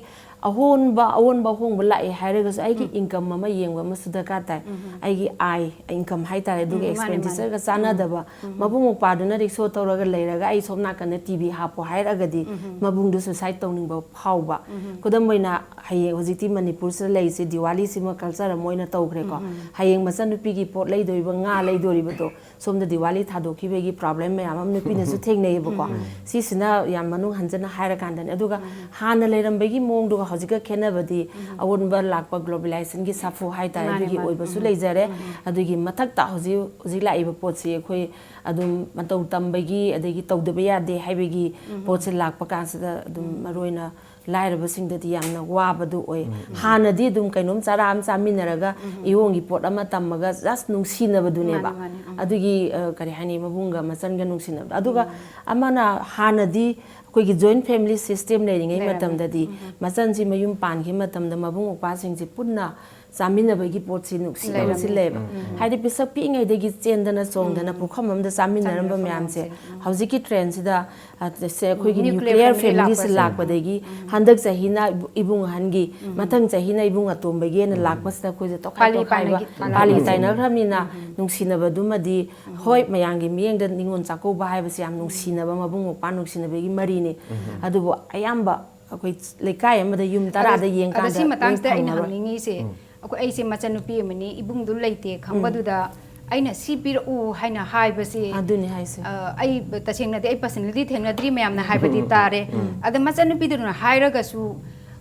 ꯑꯑꯣꯟꯕ, ꯑꯑꯣꯟꯕ ꯑꯍꯣꯡꯕ ꯂꯥꯛꯑꯦ ꯍꯥꯏꯔꯒꯁꯨ ꯑꯩꯒꯤ income ꯑꯃ ꯌꯦꯡꯕ ꯑꯃꯁꯨ ꯗꯔꯀꯥꯔ ꯇꯥꯏ꯫ ꯑꯩꯒꯤ ꯑꯥꯏ, income ꯍꯥꯏꯇꯥꯔꯦ, ꯑꯗꯨꯒ ꯎꯝ, ꯃꯥꯅꯦ, ꯃꯥꯅꯦ꯫ expenditure ꯒ ꯆꯥꯟꯅꯗꯕ, ꯃꯕꯨꯡ ꯃꯧꯄ꯭ꯋꯥꯗꯨꯅ ꯔꯤꯛꯁꯣ ꯊꯧꯔꯒ ꯂꯩꯔꯒ ꯑꯩ ꯁꯣꯝ ꯅꯥꯀꯟꯗ ꯇꯤ ꯚꯤ ꯍꯥꯞꯄꯣ ꯍꯥꯏꯔꯒꯗꯤ ꯃꯕꯨꯡꯗꯨ suicide ꯇꯧꯅꯤꯡꯕ ꯐꯥꯎꯕ꯫ ꯈꯨꯗꯝ ꯑꯣꯏꯅ, ꯍꯌꯦꯡ ꯍꯧꯖꯤꯛꯇꯤ ꯃꯅꯤꯄꯨꯔꯁꯤꯗ ꯂꯩꯔꯤꯁꯦ ꯗꯤꯋꯥꯂꯤꯁꯤꯃ culture ꯑꯃ ꯑꯣꯏꯅ ꯇꯧꯈ꯭ꯔꯦꯀꯣ꯫ ꯍꯌꯦꯡ ꯃꯆꯟꯅꯨꯄꯤꯒꯤ ꯄꯣꯠ ꯂꯩꯗꯣꯔꯤꯕ, ꯉꯥ ꯂꯩꯗꯣꯔꯤꯕꯗꯣ, ꯁꯣꯝꯗ ꯗꯤꯋꯥꯂꯤ ꯊꯥꯗꯣꯛꯈꯤꯕꯒꯤ problem ꯃꯌꯥꯝ ꯑꯃ ꯅꯨꯄꯤꯅꯁꯨ ꯊꯦꯡꯅꯩꯌꯦꯕꯀꯣ꯫ ꯁꯤꯁꯤꯅ ꯌꯥꯝ ꯃꯅꯨꯡ ꯍꯟꯖꯟꯅ ꯍꯥꯏꯔꯀꯥꯟꯗꯅꯦ꯫ ꯑꯗꯨꯒ ꯍꯥꯟꯅ ꯂꯩꯔꯝꯕꯒꯤ ꯃꯑꯣꯡꯗꯨꯒ ꯍꯧꯖꯤꯛꯀ ꯈꯦꯠꯅꯕꯗꯤ ꯑꯑꯣꯟꯕ ꯂꯥꯛꯄ globalization ꯒꯤ ꯁꯥꯐꯨ ꯍꯥꯏꯇꯥꯔꯦ, ꯃꯥꯅꯦ, ꯑꯗꯨꯒꯤ ꯃꯥꯅꯦ꯫ ꯑꯣꯏꯕꯁꯨ ꯂꯩꯖꯔꯦ꯫ ꯑꯗꯨꯒꯤ ꯃꯊꯛꯇ ꯍꯧꯖꯤꯛ, ꯍꯧꯖꯤꯛ ꯂꯥꯛꯏꯕ ꯄꯣꯠꯁꯤ ꯑꯩꯈꯣꯏ ꯑꯗꯨꯝ ꯃꯇꯧ ꯇꯝꯕꯒꯤ, ꯑꯗꯒꯤ ꯇꯧꯗꯕ ꯌꯥꯗꯦ ꯍꯥꯏꯕꯒꯤ ꯄꯣꯠꯁꯦ ꯂꯥꯛꯄ ꯀꯥꯟꯁꯤꯗ ꯑꯗꯨꯝ ꯃꯔꯨꯑꯣꯏꯅ ꯂꯥꯏꯔꯕꯁꯤꯡꯗꯗꯤ ꯌꯥꯝꯅ ꯋꯥꯕꯗꯨ ꯑꯣꯏ꯫ ꯍꯥꯟꯅꯗꯤ ꯑꯗꯨꯝ ꯀꯩꯅꯣꯝ ꯆꯔꯥ ꯑꯃ ꯆꯥꯃꯤꯟꯅꯔꯒ ꯏꯌꯣꯡꯒꯤ ꯄꯣꯠ ꯑꯃ ꯇꯝꯃꯒ just ꯅꯨꯡꯁꯤꯅꯕꯗꯨꯅꯦꯕ꯫ ꯃꯥꯅꯦ, ꯃꯥꯅꯦ, ꯎꯝ꯫ ꯑꯗꯨꯒꯤ, ꯑ, ꯀꯔꯤ ꯍꯥꯏꯅꯤ, ꯃꯕꯨꯡꯒ ꯃꯆꯟꯒ ꯅꯨꯡꯁꯤꯅꯕꯗꯣ꯫ ꯑꯗꯨꯒ ꯑꯃꯅ ꯍꯥꯟꯅꯗꯤ ꯑꯩꯈꯣꯏꯒꯤ joint family system ꯂꯩꯔꯤꯉꯩ ꯂꯩꯔꯝꯃꯦ꯫ ꯃꯇꯝꯗꯗꯤ ꯃꯆꯟꯁꯤ ꯃꯌꯨꯝ ꯄꯥꯟꯈꯤꯕ ꯃꯇꯝꯗ ꯃꯕꯨꯡ ꯃꯧꯄ꯭ꯋꯥꯁꯤꯡꯁꯤ ꯄꯨꯟꯅ ꯆꯥꯃꯤꯟꯅꯕꯒꯤ ꯄꯣꯠꯁꯤ ꯅꯨꯡꯁꯤꯕ ꯑꯃꯁꯨ ꯂꯩꯔꯝꯃꯦ꯫ ꯂꯩꯌꯦꯕ꯫ ꯍꯥꯏꯗꯤ ꯄꯤꯁꯛ ꯄꯤꯛꯏꯉꯩꯗꯒꯤ ꯆꯦꯟꯗꯅ ꯆꯣꯡꯗꯅ ꯄꯨꯈꯝ ꯑꯃꯗ ꯆꯥꯃꯤꯟꯅꯔꯝꯕ ꯆꯥꯃꯤꯟꯅꯔꯛꯄ ꯃꯌꯥꯝꯁꯦ ꯃꯌꯥꯝꯁꯦ꯫ ꯍꯧꯖꯤꯛꯀꯤ trend ꯁꯤꯗ, ꯑ, ꯁꯦ ꯑꯩꯈꯣꯏꯒꯤ Nuclear nuclear family family ꯁꯤ ꯂꯥꯛꯄꯁꯦ꯫ ꯂꯥꯛꯄꯗꯒꯤ ꯍꯟꯗꯛ ꯆꯍꯤꯅ ꯏꯕꯨꯡ ꯑꯍꯟꯒꯤ, ꯃꯊꯪ ꯆꯍꯤꯅ ꯏꯕꯨꯡ ꯑꯇꯣꯝꯕꯒꯤ ꯑꯅ ꯂꯥꯛꯄꯁꯤꯗ ꯑꯩꯈꯣꯏꯁꯦ ꯇꯣꯈꯥꯏ ꯄꯥꯂꯤ ꯇꯣꯈꯥꯏꯕ, ꯄꯥꯂꯤꯒꯤ ꯄꯥꯂꯤ ꯂꯥꯛꯄꯁꯦ꯫ ꯇꯥꯏꯅꯈ꯭ꯔꯕꯅꯤꯅ ꯅꯨꯡꯁꯤꯅꯕꯗꯨꯃꯗꯤ, ꯍꯣꯏ, ꯃꯌꯥꯝꯒꯤ ꯃꯤꯠꯌꯦꯡꯗ ꯅꯤꯉꯣꯜ ꯆꯥꯛꯀꯧꯕ ꯍꯥꯏꯕꯁꯤ ꯌꯥꯝ ꯅꯨꯡꯁꯤꯅꯕ, ꯃꯕꯨꯡ ꯃꯧꯄ꯭ꯋꯥ ꯅꯨꯡꯁꯤꯅꯕꯒꯤ ꯃꯔꯤꯅꯤ꯫ ꯑꯗꯨꯕꯨ ꯑꯌꯥꯝꯕ ꯑꯩꯈꯣꯏ ꯂꯩꯀꯥꯏ ꯑꯃꯗ ꯌꯨꯝ ꯇꯔꯥꯗ ꯑꯗ, ꯑꯗ ꯌꯦꯡꯀꯥꯟꯗ ꯁꯤ ꯃꯇꯥꯡꯁꯤꯗ ꯂꯣꯏ ꯑꯩꯅ ꯐꯪꯉꯔꯣꯏ꯫ ꯍꯪꯅꯤꯡꯉꯤꯁꯦ, ꯑꯩꯈꯣꯏ, ꯑꯩꯁꯦ ꯃꯆꯟꯅꯨꯄꯤ ꯑꯃꯅꯤ, ꯏꯕꯨꯡꯗꯨ ꯂꯩꯇꯦ ꯈꯪꯕꯗꯨꯗ ꯑꯩꯅ "ꯁꯤ ꯄꯤꯔꯛꯎ" ꯍꯥꯏꯅ ꯍꯥꯏꯕꯁꯦ, ꯑꯗꯨꯅꯤ ꯍꯥꯏꯁꯦ꯫ ꯑ, ꯑꯩ ꯇꯁꯦꯡꯅꯗꯤ ꯑꯩ personally ꯊꯦꯡꯅꯗ꯭ꯔꯤ, ꯃꯌꯥꯝꯅ ꯍꯥꯏꯕꯗꯤ ꯇꯥꯔꯦ꯫ ꯑꯗ ꯃꯆꯟꯅꯨꯄꯤꯗꯨꯅ ꯍꯥꯏꯔꯒꯁꯨ,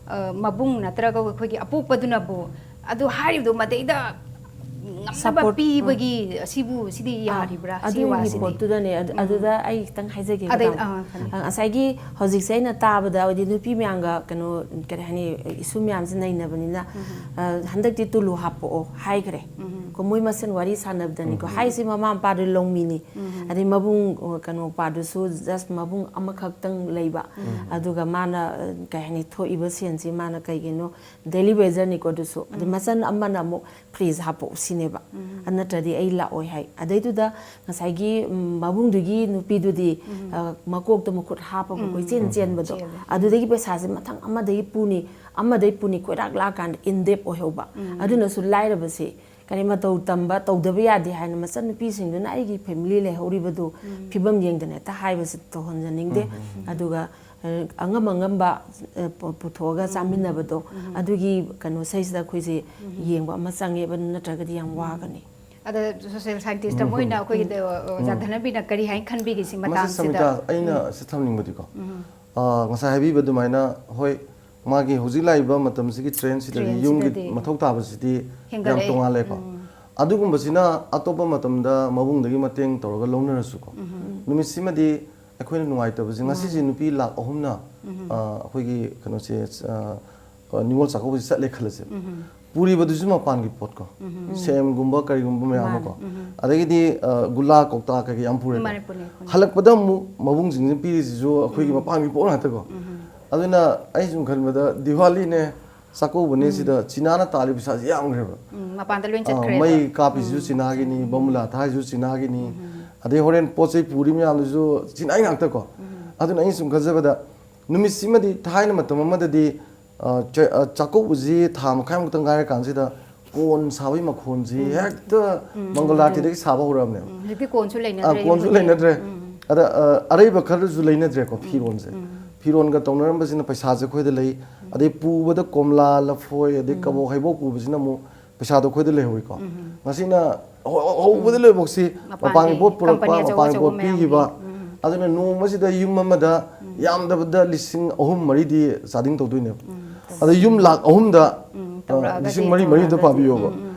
ꯑ, ꯃꯕꯨꯡ ꯅꯠꯇ꯭ꯔꯒ ꯑꯩꯈꯣꯏꯒꯤ ꯑꯄꯣꯛꯄꯗꯨꯅꯕꯨ ꯑꯗꯨ ꯍꯥꯏꯔꯤꯕꯗꯣ ꯃꯗꯩꯗ ꯉꯝꯅꯕ ꯄꯤꯕꯒꯤ ꯑꯁꯤꯕꯨ, ꯁꯤꯗꯤ ꯌꯥꯔꯤꯕ꯭ꯔꯥ? ꯑꯗꯨꯒꯤ ꯄꯣꯠꯇꯨꯗꯅꯦ꯫ ꯑꯗꯨꯗ ꯑꯩ ꯈꯤꯇꯪ ꯍꯥꯏꯖꯒꯦ꯫ ꯉꯁꯥꯏꯒꯤ ꯍꯧꯖꯤꯛꯁꯦ ꯑꯩꯅ ꯇꯥꯕꯗ, ꯍꯥꯏꯗꯤ, ꯅꯨꯄꯤ ꯃꯌꯥꯝꯒ, ꯀꯩꯅꯣ, ꯀꯔꯤ ꯍꯥꯏꯅꯤ, ꯏꯁꯨ ꯃꯌꯥꯝꯁꯦ ꯅꯩꯅꯕꯅꯤꯅ, ꯍꯟꯗꯛꯇꯤ ꯇꯨꯂꯨ ꯍꯥꯞꯄꯛꯑꯣ ꯍꯥꯏꯈ꯭ꯔꯦ꯫ ꯀꯣ, ꯃꯣꯏ ꯃꯁꯦꯟ ꯋꯥꯔꯤ ꯁꯥꯟꯅꯕꯗꯅꯤꯀꯣ꯫ ꯍꯥꯏꯁꯦ ꯃꯃꯥ ꯃꯄꯥꯗꯨ ꯂꯧꯃꯤꯅꯤ꯫ ꯑꯗꯩ ꯃꯕꯨꯡ, ꯀꯩꯅꯣ, ꯄꯥꯗꯨꯁꯨ just ꯃꯕꯨꯡ ꯑꯃꯈꯛꯇꯪ ꯂꯩꯕ꯫ ꯑꯗꯨꯒ ꯃꯥꯅ, ꯀꯩ ꯍꯥꯏꯅꯤ, ꯊꯣꯛꯏꯕ ꯁꯦꯟꯁꯤ ꯃꯥꯅ ꯀꯩꯒꯤꯅꯣ, daily wagerꯅꯤꯀꯣ ꯑꯗꯨꯁꯨ꯫ ꯑꯗꯩ ꯃꯆꯟ ꯑꯃꯅ ꯑꯃꯨꯛ fridge ꯍꯥꯞꯄꯛꯎ ꯁꯤꯅꯦꯕ꯫ ꯑꯗꯨ ꯅꯠꯇ꯭ꯔꯗꯤ ꯑꯩ ꯂꯥꯛꯑꯣꯏ ꯍꯥꯏ꯫ ꯑꯗꯩꯗꯨꯗ ꯉꯁꯥꯏꯒꯤ, ꯎꯝ, ꯃꯕꯨꯡꯗꯨꯒꯤ ꯅꯨꯄꯤꯗꯨꯗꯤ, ꯑ, ꯃꯀꯣꯛꯇ ꯃꯈꯨꯠ ꯍꯥꯞꯄꯒ ꯀꯣꯏꯆꯦꯟ ꯆꯦꯟꯕꯗꯣ꯫ ꯑꯗꯨꯗꯒꯤ ꯄꯩꯁꯥꯁꯦ ꯃꯊꯪ ꯑꯃꯗꯒꯤ ꯄꯨꯅꯤ, ꯑꯃꯗꯒꯤ ꯄꯨꯅꯤ, ꯀꯣꯏꯔꯥꯛ ꯂꯥꯛꯑꯀꯥꯟꯗ in debt ꯑꯣꯏꯍꯧꯕ꯫ ꯑꯗꯨꯅꯁꯨ ꯂꯥꯏꯔꯕꯁꯦ ꯀꯔꯤ ꯃꯇꯧ ꯇꯝꯕ, ꯇꯧꯗꯕ ꯌꯥꯗꯦ ꯍꯥꯏꯅ ꯃꯆꯟꯅꯨꯄꯤꯁꯤꯡꯗꯨꯅ ꯑꯩꯒꯤ family ꯂꯩꯍꯧꯔꯤꯕꯗꯨ ꯐꯤꯕꯝ ꯌꯦꯡꯗꯅ ꯍꯦꯛꯇ ꯍꯥꯏꯕꯁꯦ ꯇꯧꯍꯟꯖꯅꯤꯡꯗꯦ꯫ ꯑꯗꯨꯒ ꯑ, ꯑꯉꯝ ꯑꯉꯝꯕ, ꯑ, ꯄꯨ-, ꯄꯨꯊꯣꯛꯑꯒ ꯆꯥꯃꯤꯟꯅꯕꯗꯣ, ꯑꯗꯨꯒꯤ ꯀꯩꯅꯣ ꯁꯩꯁꯤꯗ ꯑꯩꯈꯣꯏꯁꯦ ꯌꯦꯡꯕ ꯑꯃ ꯆꯪꯉꯦꯕ, ꯅꯠꯇ꯭ꯔꯒꯗꯤ ꯌꯥꯝ ꯋꯥꯒꯅꯤ꯫ ꯑꯗ social scientist ꯑꯃ ꯑꯣꯏꯅ ꯑꯩꯈꯣꯏꯒꯤ, ꯑ, ꯑꯣꯖꯥ ꯙꯅꯕꯤꯅ ꯀꯔꯤ ꯍꯥꯏꯅ ꯈꯟꯕꯤꯒꯦ ꯁꯤ ꯃꯁꯤ ꯃꯇꯥꯡꯁꯤꯗ? ꯁꯃꯤꯇꯥ, ꯑꯩꯅ ꯁꯤ ꯊꯝꯅꯤꯡꯕꯗꯤꯀꯣ, ꯑ, ꯉꯁꯥꯏ ꯍꯥꯏꯕꯤꯕ ꯑꯗꯨꯃꯥꯏꯅ, ꯍꯣꯏ, ꯃꯥꯒꯤ ꯍꯧꯖꯤꯛ ꯂꯥꯛꯏꯕ ꯃꯇꯝꯁꯤꯒꯤ trendꯁꯤꯗꯗꯤ ꯌꯨꯝꯒꯤ ꯃꯊꯧ ꯇꯥꯕꯁꯤꯗꯤ ꯌꯥꯝ ꯇꯣꯉꯥꯜꯂꯦꯀꯣ꯫ ꯑꯗꯨꯒꯨꯝꯕꯁꯤꯅ ꯑꯇꯣꯞꯄ ꯃꯇꯝꯗ ꯃꯕꯨꯡꯗꯒꯤ ꯃꯇꯦꯡ ꯇꯧꯔꯒ ꯂꯧꯅꯔꯁꯨꯀꯣ, ꯅꯨꯃꯤꯠꯁꯤꯃꯗꯤ ꯑꯩꯈꯣꯏꯅ ꯅꯨꯡꯉꯥꯏꯇꯕꯁꯦ, ꯉꯁꯤꯁꯦ ꯅꯨꯄꯤ ꯂꯥꯛ ꯑꯍꯨꯝꯅ, ꯑ, ꯑꯩꯈꯣꯏꯒꯤ ꯀꯩꯅꯣꯁꯦ, ꯑ, ꯑ, ꯅꯤꯉꯣꯜ ꯆꯥꯛꯀꯧꯕꯁꯦ ꯆꯠꯂꯦ ꯈꯜꯂꯁꯦ꯫ ꯄꯨꯔꯤꯕꯗꯨꯁꯨ ꯃꯄꯥꯟꯒꯤ ꯄꯣꯠꯀꯣ꯫ ꯁꯦꯝꯒꯨꯝꯕ ꯀꯔꯤꯒꯨꯝꯕ ꯃꯌꯥꯝ ꯑꯃꯀꯣ꯫ ꯑꯗꯒꯤꯗꯤ, ꯑ, ꯒꯨꯂꯥ ꯀꯧꯇꯥ ꯀꯩꯀꯩ ꯌꯥꯝ ꯄꯨꯔꯦꯀꯣ꯫ ꯍꯜꯂꯛꯄꯗ ꯑꯃꯨꯛ ꯃꯕꯨꯡꯁꯤꯡꯁꯤꯅ ꯄꯤꯔꯤꯁꯤꯁꯨ ꯑꯩꯈꯣꯏꯒꯤ ꯃꯄꯥꯟꯒꯤ ꯄꯣꯠ ꯉꯥꯛꯇꯀꯣ꯫ ꯑꯗꯨꯅ ꯑꯩ ꯁꯨꯝ ꯈꯟꯕꯗ ꯗꯤꯋꯥꯂꯤꯅꯦ, ꯆꯥꯛꯀꯧꯕꯅꯦ, ꯁꯤꯗ ꯆꯤꯅꯥꯅ ꯇꯥꯜꯂꯤ ꯄꯩꯁꯥꯁꯤ ꯌꯥꯝꯈ꯭ꯔꯦꯕ꯫ ꯎꯝ, ꯃꯄꯥꯟꯗ ꯂꯣꯏ ꯑ, ꯆꯠꯈ꯭ꯔꯦꯕ꯫ ꯃꯩ ꯀꯥꯞꯄꯤꯁꯤꯁꯨ ꯆꯤꯅꯥꯒꯤꯅꯤ, ꯕꯝꯕꯨꯂꯥ ꯊꯥꯏꯁꯤꯁꯨ ꯆꯤꯅꯥꯒꯤꯅꯤ꯫ ꯑꯗꯩ ꯍꯣꯔꯦꯟ ꯄꯣꯠ ꯆꯩ ꯄꯨꯔꯤ ꯃꯌꯥꯝꯗꯨꯁꯨ ꯆꯤꯅꯥꯏ ꯉꯥꯛꯇꯀꯣ꯫ ꯑꯗꯨꯅ ꯑꯩꯅ ꯁꯨꯝ ꯈꯟꯖꯕꯗ, ꯅꯨꯃꯤꯠꯁꯤꯃꯗꯤ ꯊꯥꯏꯅ ꯃꯇꯝ ꯑꯃꯗꯗꯤ, ꯑ, ꯆ-, ꯑ, ꯆꯥꯛꯀꯧꯕꯁꯤ ꯊꯥ ꯃꯈꯥꯏꯃꯨꯛꯇ ꯉꯥꯏꯔꯀꯥꯟꯁꯤꯗ ꯀꯣꯟ ꯁꯥꯕꯒꯤ ꯃꯈꯣꯟꯁꯤ ꯍꯦꯛꯇ ꯃꯪꯒꯣꯂꯥꯇꯤꯗꯒꯤ ꯁꯥꯕ ꯍꯧꯔꯛꯑꯕꯅꯦꯕ꯫ ꯎꯝ, ꯍꯧꯖꯤꯛꯇꯤ ꯀꯣꯟꯁꯨ ꯑ, ꯂꯩꯅꯗ꯭ꯔꯦ, ꯀꯣꯟꯁꯨ ꯂꯩꯅꯗ꯭ꯔꯦ꯫ ꯑꯗ, ꯑ, ꯑꯔꯩꯕ ꯈꯔꯁꯨ ꯂꯩꯅꯗ꯭ꯔꯦꯀꯣ, ꯐꯤꯔꯣꯟꯁꯦ꯫ ꯐꯤꯔꯣꯟꯒ ꯇꯧꯅꯔꯝꯕꯁꯤꯅ ꯄꯩꯁꯥꯁꯦ ꯑꯩꯈꯣꯏꯗ ꯂꯩ, ꯑꯗꯩ ꯄꯨꯕꯗ ꯀꯣꯝꯂꯥ, ꯂꯐꯣꯏ, ꯑꯗꯩ ꯀꯕꯣꯛ ꯍꯩꯕꯣꯛ ꯄꯨꯕꯁꯤꯅ ꯑꯃꯨꯛ ꯄꯩꯁꯥꯗꯣ ꯑꯩꯈꯣꯏꯗ ꯂꯩꯍꯧꯋꯤꯀꯣ꯫ ꯉꯁꯤꯅ ꯍꯧ-, ꯍꯧꯕꯗ ꯂꯣꯏꯕꯣꯛꯁꯤ ꯃꯄꯥꯟꯒꯤ ꯄꯣꯠ ꯄꯨꯔꯛꯄ, ꯃꯄꯥꯟꯒꯤ ꯄꯣꯠ ꯄꯤꯈꯤꯕ꯫ ꯑꯗꯨꯅ ꯅꯣꯡꯃꯁꯤꯗ ꯌꯨꯝ ꯑꯃꯗ ꯌꯥꯝꯗꯕꯗ ꯂꯤꯁꯤꯡ ꯑꯍꯨꯝ ꯃꯔꯤꯗꯤ ꯆꯥꯗꯤꯡ ꯇꯧꯗꯣꯏꯅꯦꯕ꯫ ꯑꯗ ꯌꯨꯝ ꯂꯥꯛ ꯑꯍꯨꯝꯗ, ꯑ, ꯂꯤꯁꯤꯡ ꯃꯔꯤ ꯃꯔꯤꯗ ꯄꯥꯕꯤꯌꯣꯕ꯫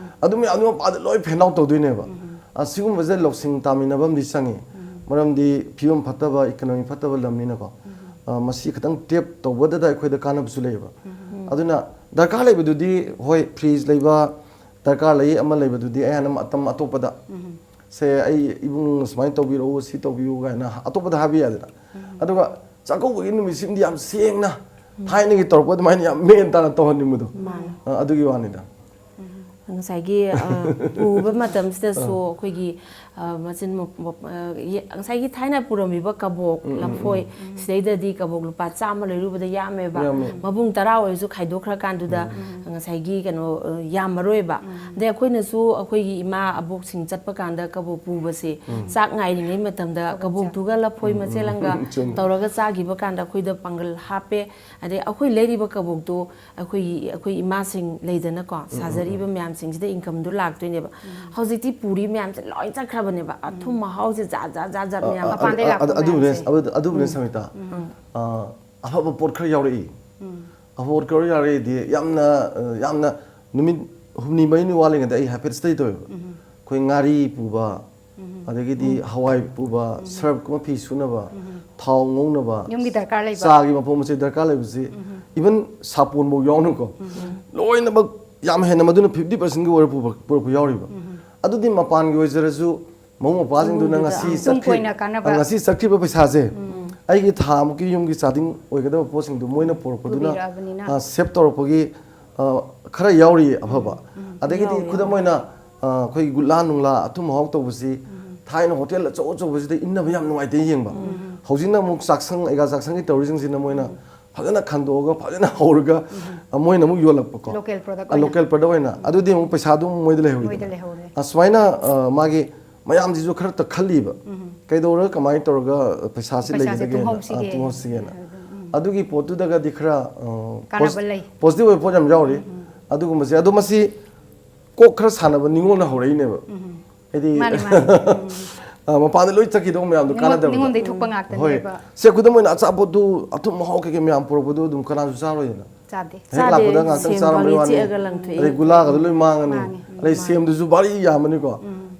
ꯑꯗꯨ ꯃꯌꯥꯝꯗꯨ ꯃꯄꯥꯟꯗ ꯂꯣꯏ ꯐꯦꯟ ꯑꯥꯎꯠ ꯇꯧꯗꯣꯏꯅꯦꯕ꯫ ꯑ, ꯁꯤꯒꯨꯝꯕꯁꯦ ꯂꯧꯁꯤꯡ ꯇꯥꯃꯤꯟꯅꯕ ꯑꯃꯗꯤ ꯆꯪꯉꯤ꯫ ꯃꯔꯝꯗꯤ ꯐꯤꯕꯝ ꯐꯠꯇꯕ, ꯏꯀꯣꯅꯣꯃꯤ ꯐꯠꯇꯕ ꯂꯝꯅꯤꯅꯀꯣ꯫ ꯑ, ꯃꯁꯤ ꯈꯤꯇꯪ ꯇꯦꯞ ꯇꯧꯕꯗꯗ ꯑꯩꯈꯣꯏꯗ ꯀꯥꯟꯅꯕꯁꯨ ꯂꯩꯌꯦꯕ꯫ ꯑꯗꯨꯅ ꯗꯔꯀꯥꯔ ꯂꯩꯕꯗꯨꯗꯤ, ꯍꯣꯏ, ꯐ꯭ꯔꯤꯖ ꯂꯩꯕ ꯗꯔꯀꯥꯔ ꯂꯩ, ꯑꯃ ꯂꯩꯕꯗꯨꯗꯤ ꯑꯩ ꯍꯥꯟꯅ ꯃꯇꯝ ꯑꯇꯣꯞꯄꯗ, ꯁꯦ, ꯑꯩ ꯏꯕꯨꯡ ꯁꯨꯃꯥꯏꯅ ꯇꯧꯕꯤꯔꯛꯎ, ꯁꯤ ꯇꯧꯕꯤꯌꯨ ꯀꯥꯏꯅ ꯑꯇꯣꯞꯄꯗ ꯍꯥꯏꯕ ꯌꯥꯏꯗꯅ꯫ ꯑꯗꯨꯒ ꯆꯥꯛꯀꯧꯕꯒꯤ ꯅꯨꯃꯤꯠꯁꯤꯃꯗꯤ ꯌꯥꯝ ꯁꯦꯡꯅ, ꯊꯥꯏꯅꯒꯤ ꯇꯧꯔꯛꯄ ꯑꯗꯨꯃꯥꯏꯅ ꯌꯥꯝ ꯃꯦꯟ ꯇꯥꯅ ꯇꯧꯍꯟꯅꯤꯡꯕꯗꯣ꯫ ꯑ, ꯑꯗꯨꯒꯤ ꯋꯥꯅꯤꯗ꯫ ꯉꯁꯥꯏꯒꯤ, ꯑ, ꯄꯨꯕ ꯃꯇꯝꯁꯤꯗꯁꯨ ꯑꯩꯈꯣꯏꯒꯤ, ꯑ, ꯃꯆꯤꯟ ꯃ-, ꯃ-, ꯑ, ꯌꯦ-, ꯉꯁꯥꯏꯒꯤ ꯊꯥꯏꯅ ꯄꯨꯔꯝꯃꯤꯕ ꯀꯕꯣꯛ, ꯂꯐꯣꯏ, ꯁꯤꯗꯩꯗꯗꯤ ꯀꯕꯣꯛ ꯂꯨꯄꯥ ꯆꯥꯝꯃ ꯂꯩꯔꯨꯕꯗ ꯌꯥꯝꯃꯦꯕ꯫ ꯌꯥꯝꯃꯦ꯫ ꯃꯕꯨꯡ ꯇꯔꯥ ꯑꯣꯏꯔꯁꯨ ꯈꯥꯏꯗꯣꯛꯈ꯭ꯔꯀꯥꯟꯗꯨꯗ ꯉꯁꯥꯏꯒꯤ ꯀꯩꯅꯣ, ꯑ, ꯌꯥꯝꯃꯔꯣꯏꯕ꯫ ꯑꯗꯩ ꯑꯩꯈꯣꯏꯅꯁꯨ ꯑꯩꯈꯣꯏꯒꯤ ꯏꯃꯥ ꯑꯕꯣꯛꯁꯤꯡ ꯆꯠꯄ ꯀꯥꯟꯗ ꯀꯕꯣꯛ ꯄꯨꯕꯁꯦ, ꯆꯥꯛ ꯉꯥꯏꯔꯤꯉꯩ ꯃꯇꯝꯗ ꯀꯕꯣꯛꯇꯨꯒ ꯂꯐꯣꯏ ꯃꯆꯦꯠ ꯑꯃꯒ ꯇꯧꯔꯒ ꯆꯥꯈꯤꯕ ꯀꯥꯟꯗ ꯑꯩꯈꯣꯏꯗ ꯄꯥꯡꯒꯜ ꯍꯥꯞꯄꯦ꯫ ꯑꯗꯩ ꯑꯩꯈꯣꯏ ꯂꯩꯔꯤꯕ ꯀꯕꯣꯛꯇꯣ ꯑꯩꯈꯣꯏꯒꯤ, ꯑꯩꯈꯣꯏ ꯏꯃꯥꯁꯤꯡ ꯂꯩꯗꯅꯀꯣ, ꯁꯥꯖꯔꯤꯕ ꯃꯌꯥꯝꯁꯤꯡꯁꯤꯗ ꯏꯟꯀꯝꯗꯣ ꯂꯥꯛꯇꯣꯏꯅꯦꯕ꯫ ꯍꯧꯖꯤꯛꯇꯤ ꯄꯨꯔꯤ ꯃꯌꯥꯝꯁꯦ ꯂꯣꯏ ꯆꯠꯈ꯭ꯔꯕꯅꯦꯕ꯫ ꯑꯊꯨꯝ ꯃꯍꯥꯎꯁꯦ ꯖꯥꯠ ꯖꯥꯠ ꯖꯥꯠ ꯖꯥꯠ ꯃꯌꯥꯝ꯫ ꯃꯄꯥꯟꯗꯩ ꯂꯥꯛꯄ ꯑꯗꯨꯕꯨꯅꯦ, ꯃꯌꯥꯝꯁꯦ꯫ ꯑꯗꯨ- ꯑꯗꯨꯕꯨꯅꯦ ꯁꯃꯤꯇꯥ꯫ ꯑ, ꯑꯐꯕ ꯄꯣꯠ ꯈꯔ ꯌꯥꯎꯔꯛꯏ꯫ ꯑꯐꯕ ꯄꯣꯠ ꯈꯔ ꯌꯥꯎꯔꯛꯏꯗꯤ ꯌꯥꯝꯅ, ꯑ, ꯌꯥꯝꯅ ꯅꯨꯃꯤꯠ ꯍꯨꯝꯅꯤ ꯃꯔꯤꯅꯤ ꯋꯥꯠꯂꯤꯉꯩꯗ ꯑꯩ ꯍꯥꯏꯐꯦꯠ ꯁ꯭ꯇꯗꯤ ꯇꯧꯋꯦꯕ꯫ ꯑꯩꯈꯣꯏ ꯉꯥꯔꯤ ꯄꯨꯕ, ꯑꯗꯒꯤꯗꯤ ꯍꯋꯥꯏ ꯄꯨꯕ, ꯁꯔꯞꯀꯨꯝꯕ ꯐꯤ ꯁꯨꯅꯕ, ꯊꯥꯎ ꯉꯧꯅꯕ, ꯌꯨꯝꯒꯤ ꯗꯔꯀꯥꯔ ꯂꯩꯕ꯫ ꯆꯥꯒꯤ ꯃꯄꯣꯠ ꯃꯆꯩ ꯗꯔꯀꯥꯔ ꯂꯩꯕꯁꯤ, ꯏꯚꯟ ꯁꯥꯄꯣꯟꯐꯧ ꯌꯥꯎꯅꯀꯣ, ꯂꯣꯏꯅꯃꯛ ꯌꯥꯝ ꯍꯦꯟꯅ ꯃꯗꯨꯅ ꯐꯤꯐꯇꯤ ꯄꯥꯔꯁꯦꯟꯒꯤ ꯑꯣꯏꯔ ꯄꯨꯕ- ꯄꯨꯔꯛꯄ ꯌꯥꯎꯔꯤꯕ꯫ ꯑꯗꯨꯗꯤ ꯃꯄꯥꯟꯒꯤ ꯑꯣꯏꯖꯔꯁꯨ, ꯃꯕꯨꯡ ꯃꯧꯄ꯭ꯋꯥꯁꯤꯡꯗꯨꯅ ꯏꯃꯨꯡꯗꯨꯗ꯫ ꯉꯁꯤ ꯇꯨꯡ ꯆꯠꯈꯤ-, ꯀꯣꯏꯅ ꯀꯥꯟꯅꯕ꯫ ꯉꯁꯤ ꯆꯠꯈꯤꯕ ꯄꯩꯁꯥꯁꯦ ꯑꯩꯒꯤ ꯊꯥ ꯑꯃꯨꯛꯀꯤ ꯌꯨꯝꯒꯤ ꯆꯥꯗꯤꯡ ꯑꯣꯏꯒꯗꯕ ꯄꯣꯠꯁꯤꯡꯗꯨ ꯃꯣꯏꯅ ꯄꯨꯔꯛꯄꯗꯨꯅ, ꯄꯨꯕꯤꯔꯛꯑꯕꯅꯤꯅ꯫ ꯑ, ꯁꯦꯞ ꯇꯧꯔꯛꯄꯒꯤ, ꯑ, ꯈꯔ ꯌꯥꯎꯔꯤ ꯑꯐꯕ꯫ ꯑꯗꯒꯤꯗꯤ ꯌꯥꯎꯔꯤ, ꯈꯨꯗꯝ ꯌꯥꯎꯔꯤ꯫ ꯑꯣꯏꯅ, ꯑ, ꯑꯩꯈꯣꯏꯒꯤ ꯒꯨꯂꯥ ꯅꯨꯡꯂꯥ ꯑꯊꯨꯝ ꯑꯍꯥꯎ ꯇꯧꯕꯁꯤ ꯊꯥꯏꯅ ꯍꯣꯇꯦꯜ ꯑꯆꯧ ꯑꯆꯧꯕꯁꯤꯗ ꯏꯟꯅꯕ ꯌꯥꯝ ꯅꯨꯡꯉꯥꯏꯇꯦ ꯌꯦꯡꯕ꯫ ꯍꯧꯖꯤꯛꯅ ꯑꯃꯨꯛ ꯆꯥꯛꯁꯪ, ꯑꯩꯒꯥ ꯆꯥꯛꯁꯪꯒꯤ ꯇꯧꯔꯤꯁꯤꯡꯁꯤꯅ ꯃꯣꯏꯅ ꯐꯖꯅ ꯈꯟꯗꯣꯛꯑꯒ, ꯐꯖꯅ ꯍꯧꯔꯒ, ꯑ, ꯃꯣꯏꯅ ꯑꯃꯨꯛ ꯌꯣꯜꯂꯛꯄꯀꯣ꯫ ꯂꯣꯀꯦꯜ ꯄ꯭ꯔꯗꯛ ꯑ, ꯑꯣꯏꯅ꯫ ꯂꯣꯀꯦꯜ ꯄ꯭ꯔꯗꯛ ꯑꯣꯏꯅ꯫ ꯑꯗꯨꯗꯤ ꯑꯃꯨꯛ ꯄꯩꯁꯥꯗꯨ ꯑꯃꯨꯛ ꯃꯣꯏꯗ ꯂꯩꯍꯧꯔꯤꯗꯅ꯫ ꯃꯣꯏꯗ ꯂꯩꯍꯧꯔꯦ꯫ ꯑ, ꯁꯨꯃꯥꯏꯅ, ꯑ, ꯃꯥꯒꯤ ꯃꯌꯥꯝꯁꯤꯁꯨ ꯈꯔ ꯇꯛꯈꯜꯂꯤꯕ꯫ ꯀꯩꯗꯧꯔꯒ, ꯀꯃꯥꯏꯅ ꯇꯧꯔꯒ ꯄꯩꯁꯥꯁꯤ ꯄꯩꯁꯥꯁꯦ ꯂꯩꯒꯗꯒꯦꯅ, ꯑ, ꯇꯨꯡꯍꯧꯁꯤꯒꯦ꯫ ꯇꯨꯡꯍꯧꯁꯤꯒꯦꯅ꯫ ꯑꯗꯨꯒꯤ ꯄꯣꯠꯇꯨꯗꯒꯗꯤ ꯈꯔ, ꯑ, ꯀꯥꯟꯅꯕ ꯄꯣꯁ-, ꯂꯩ꯫ ꯄꯣꯖꯤꯇꯤꯚ ꯑꯣꯏꯕ ꯄꯣꯠ ꯌꯥꯝ ꯌꯥꯎꯔꯤ꯫ ꯑꯗꯨꯒꯨꯝꯕꯁꯦ꯫ ꯑꯗꯣ ꯃꯁꯤ ꯀꯣꯛ ꯈꯔ ꯁꯥꯟꯅꯕ ꯅꯤꯉꯣꯜꯅ ꯍꯧꯔꯛꯏꯅꯦꯕ꯫ ꯍꯥꯏꯗꯤ, ꯃꯥꯅꯤ, ꯃꯥꯅꯤ꯫ ꯑ, ꯃꯄꯥꯟꯗ ꯂꯣꯏ ꯆꯠꯈꯤꯗꯧꯕ ꯃꯌꯥꯝꯗꯣ ꯅꯤꯉꯣꯜ-, ꯀꯥꯟꯅꯗꯕꯗꯣ꯫ ꯅꯤꯉꯣꯜꯗꯩ ꯊꯣꯛꯄ ꯉꯥꯛꯇꯅꯦꯕ꯫ ꯍꯣꯏ꯫ ꯁꯦ, ꯈꯨꯗꯝ ꯑꯣꯏꯅ ꯑꯆꯥꯄꯣꯠꯇꯨ ꯑꯊꯨꯝ ꯑꯍꯥꯎ ꯀꯩꯀꯩ ꯃꯌꯥꯝ ꯄꯨꯔꯛꯄꯗꯣ ꯑꯗꯨꯝ ꯀꯅꯥꯁꯨ ꯆꯥꯔꯣꯏꯗꯅ꯫ ꯆꯥꯗꯦ꯫ ꯍꯦꯛ ꯆꯥꯗꯦ, ꯂꯥꯛꯄꯗ ꯉꯥꯛꯇꯪ ꯁꯦꯝ ꯆꯥꯔꯝꯕꯩ ꯐꯪꯉꯤ, ꯋꯥꯅꯤ꯫ ꯆꯤꯛꯑꯒ ꯂꯪꯊꯣꯛꯑꯦ꯫ ꯑꯗꯩ ꯒꯨꯂꯥꯒꯗꯣ ꯂꯣꯏ ꯃꯥꯡꯉꯅꯤ꯫ ꯃꯥꯡꯉꯦ꯫ ꯑꯗꯩ ꯁꯦꯝꯗꯨꯁꯨ ꯚꯥꯔꯤ ꯌꯥꯝꯕꯅꯤꯀꯣ꯫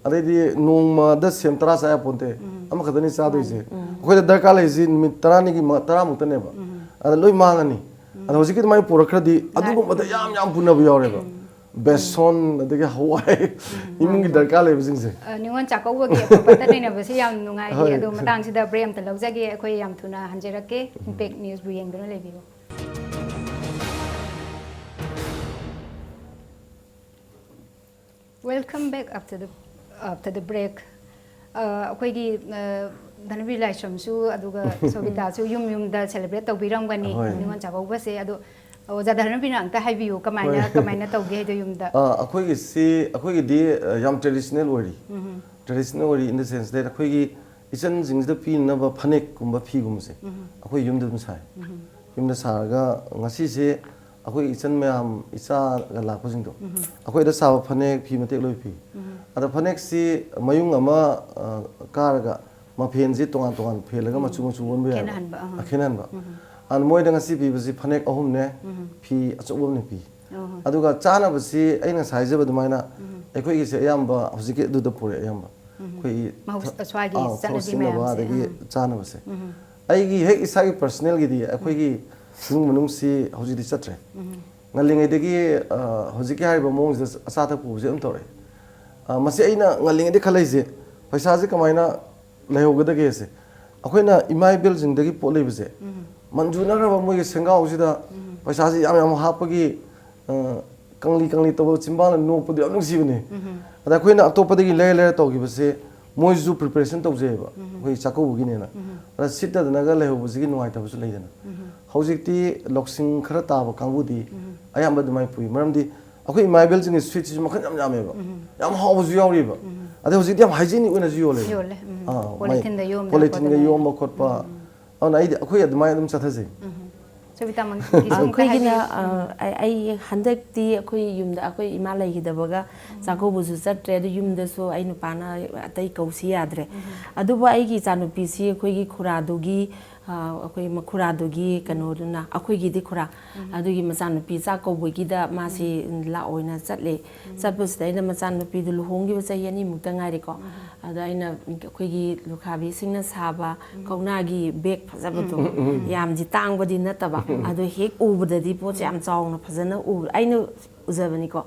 ꯑꯗꯩꯗꯤ ꯅꯣꯡꯃꯗ ꯁꯦꯝ ꯇꯔꯥ ꯆꯥ ꯌꯥꯄꯣꯟꯇꯦ꯫ ꯑꯃꯈꯛꯇꯅꯤ ꯆꯥꯗꯣꯏꯁꯦ꯫ ꯑꯩꯈꯣꯏꯗ ꯗꯔꯀꯥꯔ ꯂꯩꯔꯤꯁꯤ ꯅꯨꯃꯤꯠ ꯇꯔꯥꯅꯤꯒꯤ ꯃ-, ꯇꯔꯥꯃꯨꯛꯇꯅꯦꯕ꯫ ꯑꯗ ꯂꯣꯏ ꯃꯥꯡꯉꯅꯤ꯫ ꯑꯗ ꯍꯧꯖꯤꯛꯀꯤ ꯑꯗꯨꯃꯥꯏꯅ ꯄꯨꯔꯛꯈ꯭ꯔꯗꯤ ꯑꯗꯨꯒꯨꯝꯕꯗ ꯌꯥꯝ ꯌꯥꯝ ꯄꯨꯅꯕ ꯌꯥꯎꯔꯦꯕ꯫ ꯕꯦꯁꯣꯟ, ꯑꯗꯒꯤ ꯍꯋꯥꯏ, ꯏꯃꯨꯡꯒꯤ ꯗꯔꯀꯥꯔ ꯂꯩꯕꯁꯤꯡꯁꯦ꯫ ꯑ, ꯅꯤꯉꯣꯜ ꯆꯥꯛꯀꯧꯕꯒꯤ ꯑꯐꯕꯇ ꯅꯩꯅꯕꯁꯤ ꯌꯥꯝ ꯅꯨꯡꯉꯥꯏꯔꯤ꯫ ꯍꯣꯏ꯫ ꯑꯗꯣ ꯃꯇꯥꯡꯁꯤꯗ ꯕ꯭ꯔꯦꯛ ꯑꯝꯇ ꯂꯧꯖꯒꯦ꯫ ꯑꯩꯈꯣꯏ ꯌꯥꯝ ꯊꯨꯅ ꯍꯟꯖꯔꯛꯀꯦ꯫ ꯏꯝꯄꯦꯛ ꯅ꯭ꯌꯨꯁꯕꯨ ꯌꯦꯡꯗꯨꯅ ꯂꯩꯕꯤꯌꯨ꯫ Welcome back after the, after the break. ꯑ, ꯑꯩꯈꯣꯏꯒꯤ, ꯑ, ꯙꯅꯕꯤꯔ ꯂꯥꯏꯁ꯭ꯔꯝꯁꯨ ꯑꯗꯨꯒ ꯁꯣꯕꯤꯇꯥꯁꯨ ꯌꯨꯝ ꯌꯨꯝꯗ ꯁꯦꯂꯦꯕ꯭ꯔꯦꯠ ꯇꯧꯕꯤꯔꯝꯒꯅꯤ ꯍꯣꯏ꯫ ꯅꯤꯉꯣꯜ ꯆꯥꯛꯀꯧꯕꯁꯦ꯫ ꯑꯗꯣ ꯑꯣꯖꯥ ꯙꯅꯕꯤꯔꯅ ꯑꯝꯇ ꯍꯥꯏꯕꯤꯌꯨ, ꯀꯃꯥꯏꯅ, ꯍꯣꯏ꯫ ꯀꯃꯥꯏꯅ ꯇꯧꯒꯦ ꯍꯥꯏꯗꯣ ꯌꯨꯝꯗ? ꯑ, ꯑꯩꯈꯣꯏꯒꯤꯁꯤ, ꯑꯩꯈꯣꯏꯒꯤꯗꯤ, ꯑ, ꯌꯥꯝ ꯇ꯭ꯔꯦꯗꯤꯁꯅꯦꯜ ꯑꯣꯏꯔꯤ꯫ ꯇ꯭ꯔꯦꯗꯤꯁꯅꯦꯜ ꯑꯣꯏꯔꯤ in the sense that ꯑꯩꯈꯣꯏꯒꯤ ꯏꯆꯟꯁꯤꯡꯁꯤꯗ ꯄꯤꯅꯅꯕ ꯐꯅꯦꯛꯀꯨꯝꯕ ꯐꯤꯒꯨꯝꯕꯁꯦ ꯑꯩꯈꯣꯏ ꯌꯨꯝꯗ ꯑꯗꯨꯝ ꯁꯥꯏ꯫ ꯌꯨꯝꯗ ꯁꯥꯔꯒ ꯉꯁꯤꯁꯦ ꯑꯩꯈꯣꯏ ꯏꯆꯟ ꯃꯌꯥꯝ, ꯏꯆꯥꯒ ꯂꯥꯛꯄꯁꯤꯡꯗꯣ, ꯑꯩꯈꯣꯏꯗ ꯁꯥꯕ ꯐꯅꯦꯛ ꯐꯤ ꯃꯇꯦꯛ ꯂꯣꯏ ꯄꯤ꯫ ꯑꯗ ꯐꯅꯦꯛꯁꯤ ꯃꯌꯨꯡ ꯑꯃ, ꯑ, ꯀꯥꯔꯒ ꯃꯐꯦꯟꯁꯤ ꯇꯣꯉꯥꯟ ꯇꯣꯉꯥꯟ ꯐꯦꯜꯂꯒ ꯃꯆꯨ ꯃꯆꯨ ꯑꯣꯟꯕ ꯌꯥꯏꯕ꯫ ꯈꯦꯠꯅꯍꯟꯕ, ꯑꯍ꯫ ꯑ, ꯈꯦꯠꯅꯍꯟꯕ꯫ ꯑꯗ ꯃꯣꯏꯗ ꯉꯁꯤ ꯄꯤꯕꯁꯤ ꯐꯅꯦꯛ ꯑꯍꯨꯝꯅꯦ, ꯐꯤ ꯑꯆꯧꯕ ꯑꯃꯅꯦ ꯄꯤ꯫ ꯑꯍ꯫ ꯑꯗꯨꯒ ꯆꯥꯅꯕꯁꯤ ꯑꯩꯅ ꯉꯁꯥꯏ ꯍꯥꯏꯖꯕ ꯑꯗꯨꯃꯥꯏꯅ ꯑꯩꯈꯣꯏꯒꯤꯁꯦ ꯑꯌꯥꯝꯕ ꯍꯧꯖꯤꯛꯀꯤ ꯑꯗꯨꯗ ꯄꯨꯔꯛꯑꯦ ꯑꯌꯥꯝꯕ꯫ ꯑꯩꯈꯣꯏꯒꯤ ꯃꯍꯧꯁꯥ-, ꯊ-, ꯁ꯭ꯋꯥꯏꯒꯤ ꯑꯥ, ꯆꯠꯅꯕꯤ ꯊꯕꯛ ꯃꯌꯥꯝꯁꯦ, ꯁꯤꯖꯤꯟꯅꯕ ꯑꯗꯒꯤ ꯑꯥ꯫ ꯆꯥꯅꯕꯁꯦ꯫ ꯑꯩꯒꯤ ꯍꯦꯛ ꯏꯁꯥꯒꯤ ꯄꯔꯁꯅꯦꯜꯒꯤꯗꯤ ꯑꯩꯈꯣꯏꯒꯤ ꯏꯃꯨꯡ ꯃꯅꯨꯡꯁꯤ ꯍꯧꯖꯤꯛꯇꯤ ꯆꯠꯇ꯭ꯔꯦ꯫ ꯉꯜꯂꯤꯉꯩꯗꯒꯤ, ꯑ, ꯍꯧꯖꯤꯛꯀꯤ ꯍꯥꯏꯔꯤꯕ ꯃꯑꯣꯡꯁꯤꯗ ꯑꯆꯥ ꯑꯊꯛ ꯄꯨꯕꯁꯦ ꯑꯗꯨꯝ ꯇꯧꯔꯛꯑꯦ꯫ ꯑ, ꯃꯁꯤ ꯑꯩꯅ ꯉꯜꯂꯤꯉꯩꯗꯒꯤ ꯈꯜꯂꯛꯏꯁꯦ, ꯄꯩꯁꯥꯁꯦ ꯀꯃꯥꯏꯅ ꯂꯩꯍꯧꯒꯗꯒꯦꯁꯦ꯫ ꯑꯩꯈꯣꯏꯅ ꯏꯃꯥ ꯏꯕꯦꯜꯁꯤꯡꯗꯒꯤ ꯄꯣꯠ ꯂꯩꯕꯁꯦ, ꯃꯟꯖꯨꯅꯈ꯭ꯔꯕ ꯃꯣꯏꯒꯤ ꯁꯦꯡꯒꯥꯎꯁꯤꯗ ꯄꯩꯁꯥꯁꯦ ꯌꯥꯝ ꯌꯥꯝ ꯍꯥꯞꯄꯒꯤ, ꯑ, ꯀꯪꯂꯤ ꯀꯪꯂꯤ ꯇꯧꯕ ꯆꯤꯝꯕꯥꯜꯅ ꯅꯣꯛꯄꯗꯣ ꯌꯥꯝ ꯅꯨꯡꯁꯤꯕꯅꯦ꯫ ꯑꯗ ꯑꯩꯈꯣꯏꯅ ꯑꯇꯣꯞꯄꯗꯒꯤ ꯂꯩꯔ ꯂꯩꯔ ꯇꯧꯈꯤꯕꯁꯦ, ꯃꯣꯏꯁꯨ ꯄ꯭ꯔꯤꯄꯦꯔꯦꯁꯟ ꯇꯧꯖꯩꯑꯕ, ꯑꯩꯈꯣꯏ ꯆꯥꯛꯀꯧꯕꯒꯤꯅꯦꯅ꯫ ꯑꯗ ꯁꯤꯠꯇꯗꯅꯒ ꯂꯩꯍꯧꯕꯁꯤꯒꯤ ꯅꯨꯡꯉꯥꯏꯇꯕꯁꯨ ꯂꯩꯗꯅ꯫ ꯍꯧꯖꯤꯛꯇꯤ ꯂꯧꯁꯤꯡ ꯈꯔ ꯇꯥꯕ ꯀꯥꯡꯕꯨꯗꯤ ꯑꯌꯥꯝꯕ ꯑꯗꯨꯃꯥꯏꯅ ꯄꯨꯏ꯫ ꯃꯔꯝꯗꯤ ꯑꯩꯈꯣꯏ ꯏꯃꯥ ꯏꯕꯦꯜꯁꯤꯡꯒꯤ ꯁ꯭ꯋꯤꯠꯁꯤꯁꯨ ꯃꯈꯜ ꯌꯥꯝ ꯌꯥꯝꯃꯦꯕ꯫ ꯌꯥꯝ ꯍꯥꯎꯕꯁꯨ ꯌꯥꯎꯔꯤꯕ꯫ ꯑꯗꯩ ꯍꯧꯖꯤꯛꯇꯤ ꯌꯥꯝ ꯍꯥꯏꯖꯤꯅꯤꯛ ꯑꯣꯏꯅꯁꯨ ꯌꯣꯜꯂꯦꯕ꯫ ꯌꯣꯜꯂꯦ꯫ ꯑꯥ, ꯃꯥꯏ ꯄꯣꯂꯤꯊꯤꯟꯗ ꯌꯣꯝꯗꯅ ꯄꯣꯂꯤꯊꯤꯟꯒ ꯈꯣꯠꯇꯅ ꯌꯣꯝꯕ ꯈꯣꯠꯄ꯫ ꯑꯗꯨꯅ ꯑꯩꯗꯤ ꯑꯩꯈꯣꯏ ꯑꯗꯨꯃꯥꯏꯅ ꯑꯗꯨꯝ ꯆꯠꯊꯖꯩ꯫ ꯁꯣꯕꯤꯇꯥ ꯃꯪꯒꯤꯁꯨ ꯑꯃꯨꯛꯇ ꯑꯩꯈꯣꯏꯒꯤꯅ, ꯍꯥꯏꯕꯤꯌꯨ꯫ ꯑ, ꯑꯩ, ꯑꯩ ꯍꯟꯗꯛꯇꯤ ꯑꯩꯈꯣꯏ ꯌꯨꯝꯗ, ꯑꯩꯈꯣꯏ ꯏꯃꯥ ꯂꯩꯈꯤꯗꯕꯒ ꯆꯥꯛꯀꯧꯕꯁꯨ ꯆꯠꯇ꯭ꯔꯦ, ꯑꯗꯨ ꯌꯨꯝꯗꯁꯨ ꯑꯩ ꯅꯨꯄꯥꯅ ꯑꯇꯩ ꯀꯧꯁꯤ ꯌꯥꯗ꯭ꯔꯦ꯫ ꯑꯗꯨꯕꯨ ꯑꯩꯒꯤ ꯏꯆꯥꯅꯨꯄꯤꯁꯤ ꯑꯩꯈꯣꯏꯒꯤ ꯈꯨꯔꯥꯗꯨꯒꯤ ꯑꯩꯈꯣꯏ ꯃꯈꯨꯔꯥꯗꯨꯒꯤ ꯀꯩꯅꯣꯗꯨꯅ, ꯑꯩꯈꯣꯏꯒꯤꯗꯤ ꯈꯨꯔꯥ, ꯑꯗꯨꯒꯤ ꯃꯆꯥꯅꯨꯄꯤ ꯆꯥꯛ ꯀꯧꯕꯒꯤꯗ ꯃꯥꯁꯤ ꯂꯥꯛꯑꯣꯏꯅ ꯆꯠꯂꯦ꯫ ꯆꯠꯄꯁꯤꯗ ꯑꯩꯅ ꯃꯆꯥꯅꯨꯄꯤꯗꯨ ꯂꯨꯍꯣꯡꯈꯤꯕ ꯆꯍꯤ ꯑꯅꯤꯃꯨꯛꯇ ꯉꯥꯏꯔꯤꯀꯣ꯫ ꯑꯗ ꯑꯩꯅ ꯑꯩꯈꯣꯏꯒꯤ ꯂꯨꯈꯥꯕꯤꯁꯤꯡꯅ ꯁꯥꯕ ꯀꯧꯅꯥꯒꯤ ꯕꯦꯒ ꯐꯖꯕꯗꯣ, ꯌꯥꯝꯗꯤ ꯇꯥꯡꯕꯗꯤ ꯅꯠꯇꯕ, ꯑꯗꯣ ꯍꯦꯛ ꯎꯕꯗꯗꯤ ꯄꯣꯠꯁꯦ ꯌꯥꯝ ꯆꯥꯎꯅ ꯐꯖꯅ ꯎ, ꯑꯩꯅ ꯎꯖꯕꯅꯤꯀꯣ꯫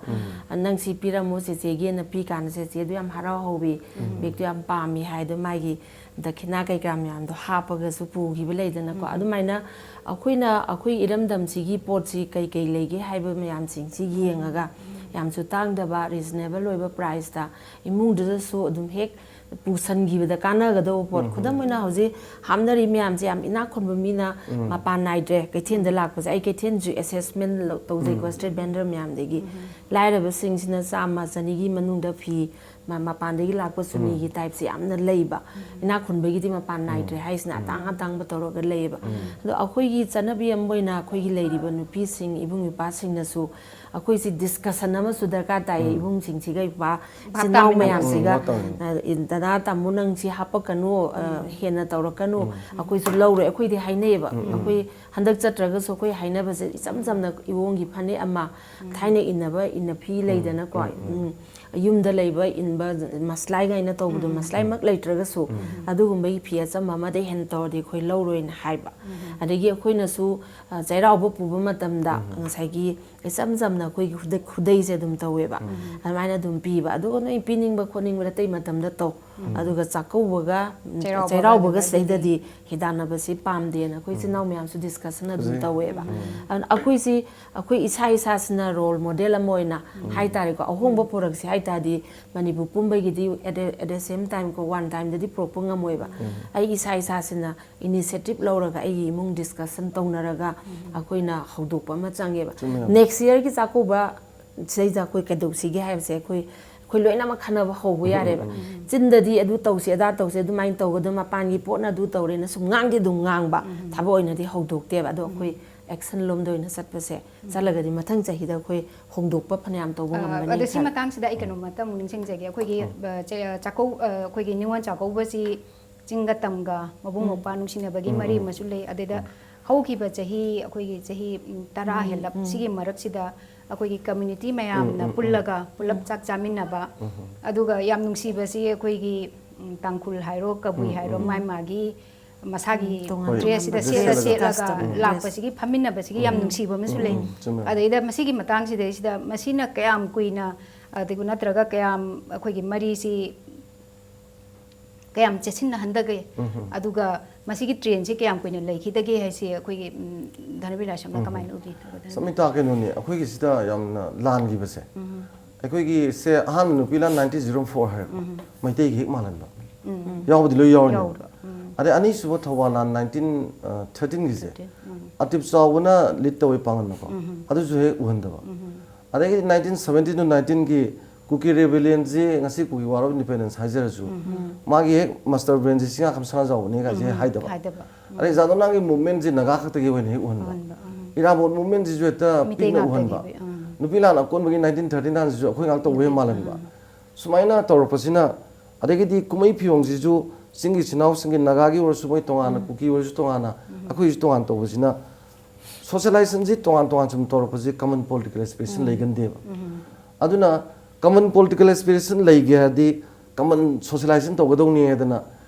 "ꯅꯪ ꯁꯤ ꯄꯤꯔꯝꯃꯣ ꯆꯦꯆꯦꯒꯤꯅ" ꯄꯤ ꯀꯥꯟꯗ ꯆꯦꯆꯦꯗꯨ ꯌꯥꯝ ꯍꯔꯥꯎ ꯍꯧꯋꯤ, ꯕꯦꯒꯇꯨ ꯌꯥꯝ ꯄꯥꯝꯃꯤ ꯍꯥꯏꯗꯣ, ꯃꯥꯒꯤ ꯗꯈꯤꯅꯥ ꯀꯩꯀꯥ ꯃꯌꯥꯝꯗꯣ ꯍꯥꯞꯄꯒꯁꯨ ꯄꯨꯈꯤꯕ ꯂꯩꯗꯅꯀꯣ꯫ ꯑꯗꯨꯃꯥꯏꯅ ꯑꯩꯈꯣꯏꯅ ꯑꯩꯈꯣꯏ ꯏꯔꯝꯗꯝꯁꯤꯒꯤ ꯄꯣꯠꯁꯤ ꯀꯩ ꯀꯩ ꯂꯩꯒꯦ ꯍꯥꯏꯕ ꯃꯌꯥꯝꯁꯤꯡꯁꯤ ꯌꯦꯡꯉꯒ, ꯌꯥꯝꯁꯨ ꯇꯥꯡꯗꯕ, ꯔꯤꯖꯅꯦꯕꯜ ꯑꯣꯏꯕ ꯄ꯭ꯔꯥꯏꯁꯇ, ꯏꯃꯨꯡꯗꯨꯗꯁꯨ ꯑꯗꯨꯝ ꯍꯦꯛ ꯄꯨꯁꯟꯈꯤꯕꯗ ꯀꯥꯟꯅꯒꯗꯧꯕ ꯄꯣꯠ꯫ ꯈꯨꯗꯝ ꯑꯣꯏꯅ ꯍꯧꯖꯤꯛ ꯍꯥꯞꯅꯔꯤ ꯃꯌꯥꯝꯁꯦ ꯌꯥꯝ ꯏꯅꯥꯛ ꯈꯨꯟꯕ ꯃꯤꯅ ꯃꯄꯥꯟ ꯅꯥꯏꯗ꯭ꯔꯦ ꯀꯩꯊꯦꯜꯗ ꯂꯥꯛꯄꯁꯦ꯫ ꯑꯩ ꯀꯩꯊꯦꯜꯁꯨ ꯑꯦꯁꯦꯁꯃꯦꯟ ꯇꯧꯖꯩꯀꯣ, ꯁ꯭ꯇ꯭ꯔꯤꯠ ꯚꯦꯟꯗꯔ ꯃꯌꯥꯝꯗꯒꯤ꯫ ꯂꯥꯏꯔꯕꯁꯤꯡꯁꯤꯅ ꯆꯥꯝꯃ ꯆꯅꯤꯒꯤ ꯃꯅꯨꯡꯗ ꯐꯤ ꯃ-, ꯃꯄꯥꯟꯗꯒꯤ ꯂꯥꯛꯄ ꯆꯨꯅꯤꯒꯤ ꯇꯥꯏꯞꯁꯦ ꯌꯥꯝꯅ ꯂꯩꯕ꯫ ꯏꯅꯥꯛ ꯈꯨꯟꯕꯒꯤꯗꯤ ꯃꯄꯥꯟ ꯅꯥꯏꯗ꯭ꯔꯦ ꯍꯥꯏꯁꯤꯅ ꯑꯇꯥꯡ ꯑꯇꯥꯡꯕ ꯇꯧꯔꯒ ꯂꯩꯌꯦꯕ꯫ ꯑꯗꯣ ꯑꯩꯈꯣꯏꯒꯤ ꯆꯠꯅꯕꯤ ꯑꯃ ꯑꯣꯏꯅ ꯑꯩꯈꯣꯏꯒꯤ ꯂꯩꯔꯤꯕ ꯅꯨꯄꯤꯁꯤꯡ, ꯏꯕꯨꯡ ꯏꯄ꯭ꯋꯥꯁꯤꯡꯅꯁꯨ ꯑꯩꯈꯣꯏꯁꯤ ꯗꯤꯁꯀꯁꯟ ꯑꯃꯁꯨ ꯗꯔꯀꯥꯔ ꯇꯥꯏꯌꯦ꯫ ꯏꯕꯨꯡꯁꯤꯡꯁꯤꯒ ꯏꯄ꯭ꯋꯥ ꯚꯥꯞ ꯏꯆꯤꯟ ꯏꯅꯥꯎ ꯇꯥꯃꯤꯟꯅꯕ꯫ ꯃꯌꯥꯝꯁꯤꯒ, ꯎꯝ, ꯃꯇꯧ꯫ ꯑ, ꯏꯟ-, "ꯗꯗꯥ, ꯇꯥꯃꯣ, ꯅꯪ ꯁꯤ ꯍꯥꯞꯄꯛꯀꯅꯨ, ꯑ, ꯍꯦꯟꯅ ꯇꯧꯔꯛꯀꯅꯨ, ꯑꯩꯈꯣꯏꯁꯨ ꯂꯧꯔꯣꯏ", ꯑꯩꯈꯣꯏꯗꯤ ꯍꯥꯏꯅꯩꯌꯦꯕ꯫ ꯑꯩꯈꯣꯏ ꯍꯟꯗꯛ ꯆꯠꯇ꯭ꯔꯒꯁꯨ ꯑꯩꯈꯣꯏ ꯍꯥꯏꯅꯕꯁꯦ ꯏꯆꯝ ꯆꯝꯅ ꯏꯌꯣꯡꯒꯤ ꯐꯅꯦꯛ ꯑꯃ, ꯊꯥꯏꯅ ꯏꯟꯅꯕ ꯏꯟꯅ ꯐꯤ ꯂꯩꯗꯅꯀꯣ, ꯎꯝ, ꯌꯨꯝꯗ ꯂꯩꯕ ꯏꯟꯕ ꯃꯁꯂꯥꯏ ꯀꯥꯏꯅ ꯇꯧꯕꯗꯣ, ꯃꯁꯂꯥꯏꯃꯛ ꯂꯩꯇ꯭ꯔꯒꯁꯨ ꯑꯗꯨꯒꯨꯝꯕꯒꯤ ꯐꯤ ꯑꯆꯝꯕ ꯑꯃꯗꯩ ꯍꯦꯟꯅ ꯇꯧꯔꯗꯤ ꯑꯩꯈꯣꯏ ꯂꯧꯔꯣꯏꯅ ꯍꯥꯏꯕ꯫ ꯑꯗꯒꯤ ꯑꯩꯈꯣꯏꯅꯁꯨ, ꯑ, ꯆꯩꯔꯥꯎꯕ ꯄꯨꯕ ꯃꯇꯝꯗ ꯉꯁꯥꯏꯒꯤ ꯏꯆꯝ ꯆꯝꯅ ꯑꯩꯈꯣꯏꯒꯤ ꯈꯨꯗꯩ-, ꯈꯨꯗꯩꯁꯦ ꯑꯗꯨꯝ ꯇꯧꯋꯦꯕ꯫ ꯑꯗꯨꯃꯥꯏꯅ ꯑꯗꯨꯝ ꯄꯤꯕ꯫ ꯑꯗꯨꯒ ꯅꯣꯏ ꯄꯤꯅꯤꯡꯕ ꯈꯣꯠꯅꯤꯡꯕꯗ ꯑꯇꯩ ꯃꯇꯝꯗ ꯇꯧ꯫ ꯑꯗꯨꯒ ꯆꯥꯛꯀꯧꯕꯒ, ꯆꯩꯔꯥꯎꯕꯒ ꯆꯩꯔꯥꯎꯕꯒ ꯑꯗꯨꯗꯒꯤꯗꯤ ꯁꯤꯗꯩꯗꯗꯤ ꯍꯤꯗꯥꯟꯅꯕꯁꯤ ꯄꯥꯝꯗꯦꯅ ꯑꯩꯈꯣꯏ ꯏꯆꯤꯟ ꯏꯅꯥꯎ ꯃꯌꯥꯝꯁꯨ ꯗꯤꯁꯀꯁꯟ ꯑꯗꯨꯝ ꯇꯧꯋꯦꯕ꯫ ꯑꯗꯨꯅ ꯑꯩꯈꯣꯏꯁꯤ, ꯑꯩꯈꯣꯏ ꯏꯁꯥ ꯏꯁꯥꯁꯤꯅ ꯔꯣꯜ ꯃꯣꯗꯦꯜ ꯑꯃ ꯑꯣꯏꯅ ꯍꯥꯏꯇꯥꯔꯦꯀꯣ, ꯑꯍꯣꯡꯕ ꯄꯨꯔꯛꯁꯤ ꯍꯥꯏꯇꯥꯔꯗꯤ ꯃꯅꯤꯄꯨꯔ ꯄꯨꯝꯕꯒꯤꯗꯤ at the, at the same time ꯀꯣ, ꯋꯥꯟ ꯇꯥꯏꯝꯗꯗꯤ ꯄꯨꯔꯛꯄ ꯉꯝꯃꯣꯏꯕ꯫ ꯑꯩ ꯏꯁꯥ ꯏꯁꯥꯁꯤꯅ ꯏꯅꯤꯁꯤꯌꯦꯇꯤꯞ ꯂꯧꯔꯒ ꯑꯩꯒꯤ ꯏꯃꯨꯡ ꯗꯤꯁꯀꯁꯟ ꯇꯧꯅꯔꯒ ꯑꯩꯈꯣꯏꯅ ꯍꯧꯗꯣꯛꯄ ꯑꯃ ꯆꯪꯉꯦꯕ꯫ ꯆꯨꯝꯃꯦ꯫ ꯅꯦꯛꯁ ꯌꯔꯒꯤ ꯆꯥꯛꯀꯧꯕ ꯁꯤꯗꯩꯗ ꯑꯩꯈꯣꯏ ꯀꯩꯗꯧꯁꯤꯒꯦ ꯍꯥꯏꯕꯁꯦ ꯑꯩꯈꯣꯏ, ꯑꯩꯈꯣꯏ ꯂꯣꯏꯅꯃꯛ ꯈꯟꯅꯕ ꯍꯧꯕ ꯌꯥꯔꯦꯕ꯫ ꯆꯤꯟꯗꯗꯤ "ꯑꯗꯨ ꯇꯧꯁꯤ, ꯑꯗꯥ ꯇꯧꯁꯤ, ꯑꯗꯨꯃꯥꯏꯅ ꯇꯧꯒꯗꯕ, ꯃꯄꯥꯟꯒꯤ ꯄꯣꯠꯅ ꯑꯗꯨ ꯇꯧꯔꯦꯅ" ꯁꯨꯝ ꯉꯥꯡꯗꯤ ꯑꯗꯨꯝ ꯉꯥꯡꯕ, ꯊꯕꯛ ꯑꯣꯏꯅꯗꯤ ꯍꯧꯗꯣꯛꯇꯦꯕ꯫ ꯑꯗꯣ ꯑꯩꯈꯣꯏ ꯑꯦꯛꯁꯟ ꯂꯣꯝꯗ ꯑꯣꯏꯅ ꯆꯠꯄꯁꯦ, ꯆꯠꯂꯒꯗꯤ ꯃꯊꯪ ꯆꯍꯤꯗ ꯑꯩꯈꯣꯏ ꯍꯣꯡꯗꯣꯛꯄ ꯐꯅꯌꯥꯝ ꯇꯧꯕ ꯑ, ꯉꯝꯒꯅꯤ ꯑꯗꯣ ꯁꯤ ꯈꯜꯂꯦ꯫ ꯃꯇꯥꯡꯁꯤꯗ ꯑꯩ ꯀꯩꯅꯣꯝꯃꯇ ꯑꯃꯨꯛ ꯅꯤꯡꯁꯤꯡꯖꯒꯦ꯫ ꯑꯩꯈꯣꯏꯒꯤ, ꯑ, ꯆ-, ꯆꯥꯛꯀꯧ-, ꯑ, ꯑꯩꯈꯣꯏꯒꯤ ꯅꯤꯉꯣꯜ ꯆꯥꯛꯀꯧꯕꯁꯤ ꯆꯤꯡꯒ ꯇꯝꯒ ꯃꯕꯨꯡ ꯃꯧꯄ꯭ꯋꯥ ꯅꯨꯡꯁꯤꯅꯕꯒꯤ ꯃꯔꯤ ꯑꯃꯁꯨ ꯂꯩ꯫ ꯑꯗꯩꯗ ꯍꯧꯈꯤꯕ ꯆꯍꯤ, ꯑꯩꯈꯣꯏꯒꯤ ꯆꯍꯤ ꯎꯝ, ꯇꯔꯥ ꯍꯦꯜꯂꯞ ꯁꯤꯒꯤ ꯃꯔꯛꯁꯤꯗ ꯑꯩꯈꯣꯏꯒꯤ ꯀꯝꯃ꯭ꯌꯨꯅꯤꯇꯤ ꯃꯌꯥꯝꯅ ꯄꯨꯜꯂꯒ ꯄꯨꯂꯞ ꯆꯥꯛ ꯆꯥꯃꯤꯟꯅꯕ, ꯑꯗꯨꯒ ꯌꯥꯝ ꯅꯨꯡꯁꯤꯕꯁꯤ ꯑꯩꯈꯣꯏꯒꯤ ꯎꯝ, ꯇꯥꯡꯈꯨꯜ ꯍꯥꯏꯔꯣ, ꯀꯕꯨꯏ ꯍꯥꯏꯔꯣ, ꯃꯥꯏ ꯃꯥꯒꯤ ꯃꯁꯥꯒꯤ ꯎꯝ, ꯇꯣꯉꯥꯟ ꯗ꯭ꯔꯦꯁꯁꯤꯗ ꯇꯣꯉꯥꯟꯕ ꯁꯦꯠꯂ ꯗ꯭ꯔꯦꯁ, ꯁꯦꯠꯂꯒ ꯀꯁꯇꯝ ꯗ꯭ꯔꯦꯁ꯫ ꯂꯥꯛꯄꯁꯤꯒꯤ ꯐꯝꯃꯤꯟꯅꯕꯁꯤꯒꯤ ꯌꯥꯝ ꯎꯝ, ꯅꯨꯡꯁꯤꯕ ꯑꯃꯁꯨ ꯎꯝ, ꯂꯩ꯫ ꯎꯝ, ꯆꯨꯝꯃꯦ꯫ ꯑꯗꯩꯗ ꯃꯁꯤꯒꯤ ꯃꯇꯥꯡꯁꯤꯗꯩꯁꯤꯗ ꯃꯁꯤꯅ ꯀꯌꯥꯝ ꯀꯨꯏꯅ, ꯑꯗꯨꯒ ꯅꯠꯇ꯭ꯔꯒ ꯀꯌꯥꯝ ꯑꯩꯈꯣꯏꯒꯤ ꯃꯔꯤꯁꯤ ꯀꯌꯥꯝ ꯆꯦꯠꯁꯤꯟꯅꯍꯟꯗꯒꯦ? ꯎꯝ, ꯎꯝ꯫ ꯑꯗꯨꯒ ꯃꯁꯤꯒꯤ ꯇ꯭ꯔꯦꯟꯁꯤ ꯀꯌꯥꯝ ꯀꯨꯏꯅ ꯂꯩꯈꯤꯗꯒꯦ ꯍꯥꯏꯁꯤ ꯑꯩꯈꯣꯏꯒꯤ ꯎꯝ, ꯙꯅꯕꯤꯔ ꯁꯣꯝꯅ ꯎꯝ꯫ ꯀꯃꯥꯏꯅ ꯎꯕꯤ? ꯁꯃꯤꯇꯥ, ꯀꯩꯅꯣꯅꯤ, ꯑꯩꯈꯣꯏꯒꯤꯁꯤꯗ ꯌꯥꯝꯅ ꯂꯥꯟꯈꯤꯕꯁꯦ, ꯎꯝ꯫ ꯑꯩꯈꯣꯏꯒꯤ ꯁꯦ ꯑꯍꯥꯟꯕ ꯅꯨꯄꯤ ꯂꯥꯟ ꯅꯥꯏꯟꯇꯤꯟ ꯖꯤꯔꯣ ꯐꯣꯔ ꯍꯥꯏꯔꯦꯀꯣ꯫ ꯎꯝ꯫ ꯃꯩꯇꯩꯒꯤ ꯍꯦꯛ ꯃꯥꯜꯍꯟꯕ꯫ ꯎꯝ꯫ ꯌꯥꯎꯕꯗꯤ ꯂꯣꯏ ꯌꯥꯎꯔꯤꯅꯦꯕ꯫ ꯌꯥꯎꯕ꯫ ꯎꯝ꯫ ꯑꯗꯩ ꯑꯅꯤꯁꯨꯕ ꯊꯧꯕꯥꯜ ꯂꯥꯟ ꯅꯥꯏꯟꯇꯤꯟ ꯊꯥꯔꯇꯤꯟꯒꯤꯁꯦ, ꯊꯥꯔꯇꯤꯟ꯫ ꯎꯝ꯫ ꯑꯇꯤꯞ ꯆꯥꯎꯕꯅ ꯂꯤꯠ ꯇꯧꯋꯦ ꯄꯥꯡꯒꯟꯗꯀꯣ꯫ ꯎꯝ꯫ ꯑꯗꯨꯁꯨ ꯍꯦꯛ ꯎꯍꯟꯗꯕ꯫ ꯎꯝ꯫ ꯑꯗꯒꯤ ꯅꯥꯏꯟꯇꯤꯟ ꯁꯕꯦꯟꯇꯤꯟ ꯇꯨ ꯅꯥꯏꯟꯇꯤꯟꯒꯤ ꯀꯨꯀꯤ ꯔꯦꯕꯦꯂꯤꯌꯟꯁꯤ ꯉꯁꯤ ꯀꯨꯀꯤ ꯋꯥꯔ ꯑꯣꯐ ꯏꯟꯗꯤꯄꯦꯟꯗꯦꯟꯁ ꯍꯥꯏꯖꯔꯁꯨ, ꯎꯝ꯫ ꯃꯥꯒꯤ ꯍꯦꯛ ꯃꯥꯁꯇꯔ ꯕ꯭ꯔꯦꯟꯁꯤ ꯁꯤꯡꯉꯥꯈꯝ ꯁꯅꯥꯖꯥꯎꯕꯅꯦ ꯀꯥꯏꯁꯦ ꯎꯝ꯫ ꯍꯥꯏꯗꯕ꯫ ꯍꯥꯏꯗꯕ꯫ ꯎꯝ꯫ ꯑꯗꯩ ꯖꯥꯗꯣ ꯅꯥꯡꯒꯤ ꯃꯨꯚꯃꯦꯟꯁꯤ ꯅꯥꯒꯥ ꯈꯛꯇꯒꯤ ꯑꯣꯏꯅ ꯍꯦꯛ ꯎꯍꯟꯕ꯫ ꯎꯍꯟꯕ, ꯎꯝ꯫ ꯏꯔꯥꯕꯣꯠ ꯃꯨꯚꯃꯦꯟꯁꯤꯁꯨ ꯍꯦꯛꯇ ꯃꯤꯇꯩ ꯄꯤꯛꯅ ꯉꯥꯛꯇꯒꯤ ꯎꯍꯟꯕ꯫ ꯑꯣꯏ-, ꯎꯝ꯫ ꯅꯨꯄꯤ ꯂꯥꯟ ꯑꯀꯣꯟꯕꯒꯤ ꯅꯥꯏꯟꯇꯤꯟ ꯊꯥꯔꯇꯤ ꯅꯥꯏꯟꯁꯤꯁꯨ ꯑꯩꯈꯣꯏ ꯉꯥꯛ ꯇꯧꯕ ꯍꯦꯛ ꯃꯥꯜꯍꯟꯕ꯫ ꯎꯝ꯫ ꯁꯨꯃꯥꯏꯅ ꯇꯧꯔꯛꯄꯁꯤꯅ, ꯑꯗꯒꯤꯗꯤ ꯀꯨꯝꯍꯩ ꯐꯤꯌꯣꯡꯁꯤꯁꯨ ꯆꯤꯡꯒꯤ ꯏꯆꯤꯟ ꯏꯅꯥꯎꯁꯤꯡꯒꯤ, ꯅꯥꯒꯥꯒꯤ ꯑꯣꯏꯔꯁꯨ ꯃꯣꯏ ꯇꯣꯉꯥꯟꯅ, ꯎꯝ꯫ ꯀꯨꯀꯤ ꯑꯣꯏꯔꯁꯨ ꯇꯣꯉꯥꯟꯅ, ꯎꯝ꯫ ꯑꯩꯈꯣꯏꯒꯤꯁꯨ ꯇꯣꯉꯥꯟ ꯇꯧꯕꯁꯤꯅ ꯁꯣꯁꯤꯌꯦꯂꯥꯏꯖꯦꯁꯟꯁꯤ ꯇꯣꯉꯥꯟ ꯇꯣꯉꯥꯟ ꯁꯨꯝ ꯇꯧꯔꯛꯄꯁꯤ ꯀꯃꯟ ꯄꯣꯂꯤꯇꯤꯀꯦꯜ ꯑꯦꯁꯄꯤꯔꯦꯁꯟ ꯎꯝ꯫ ꯂꯩꯒꯟꯗꯦꯕ꯫ ꯎꯝ꯫ ꯑꯗꯨꯅ ꯀꯃꯟ ꯄꯣꯂꯤꯇꯤꯀꯦꯜ ꯑꯦꯁꯄꯤꯔꯦꯁꯟ ꯂꯩꯒꯦ ꯍꯥꯏꯔꯗꯤ ꯀꯃꯟ ꯁꯣꯁꯤꯌꯦꯂꯥꯏꯖꯦꯁꯟ ꯇꯧꯒꯗꯧꯅꯤ ꯍꯥꯏꯗꯅ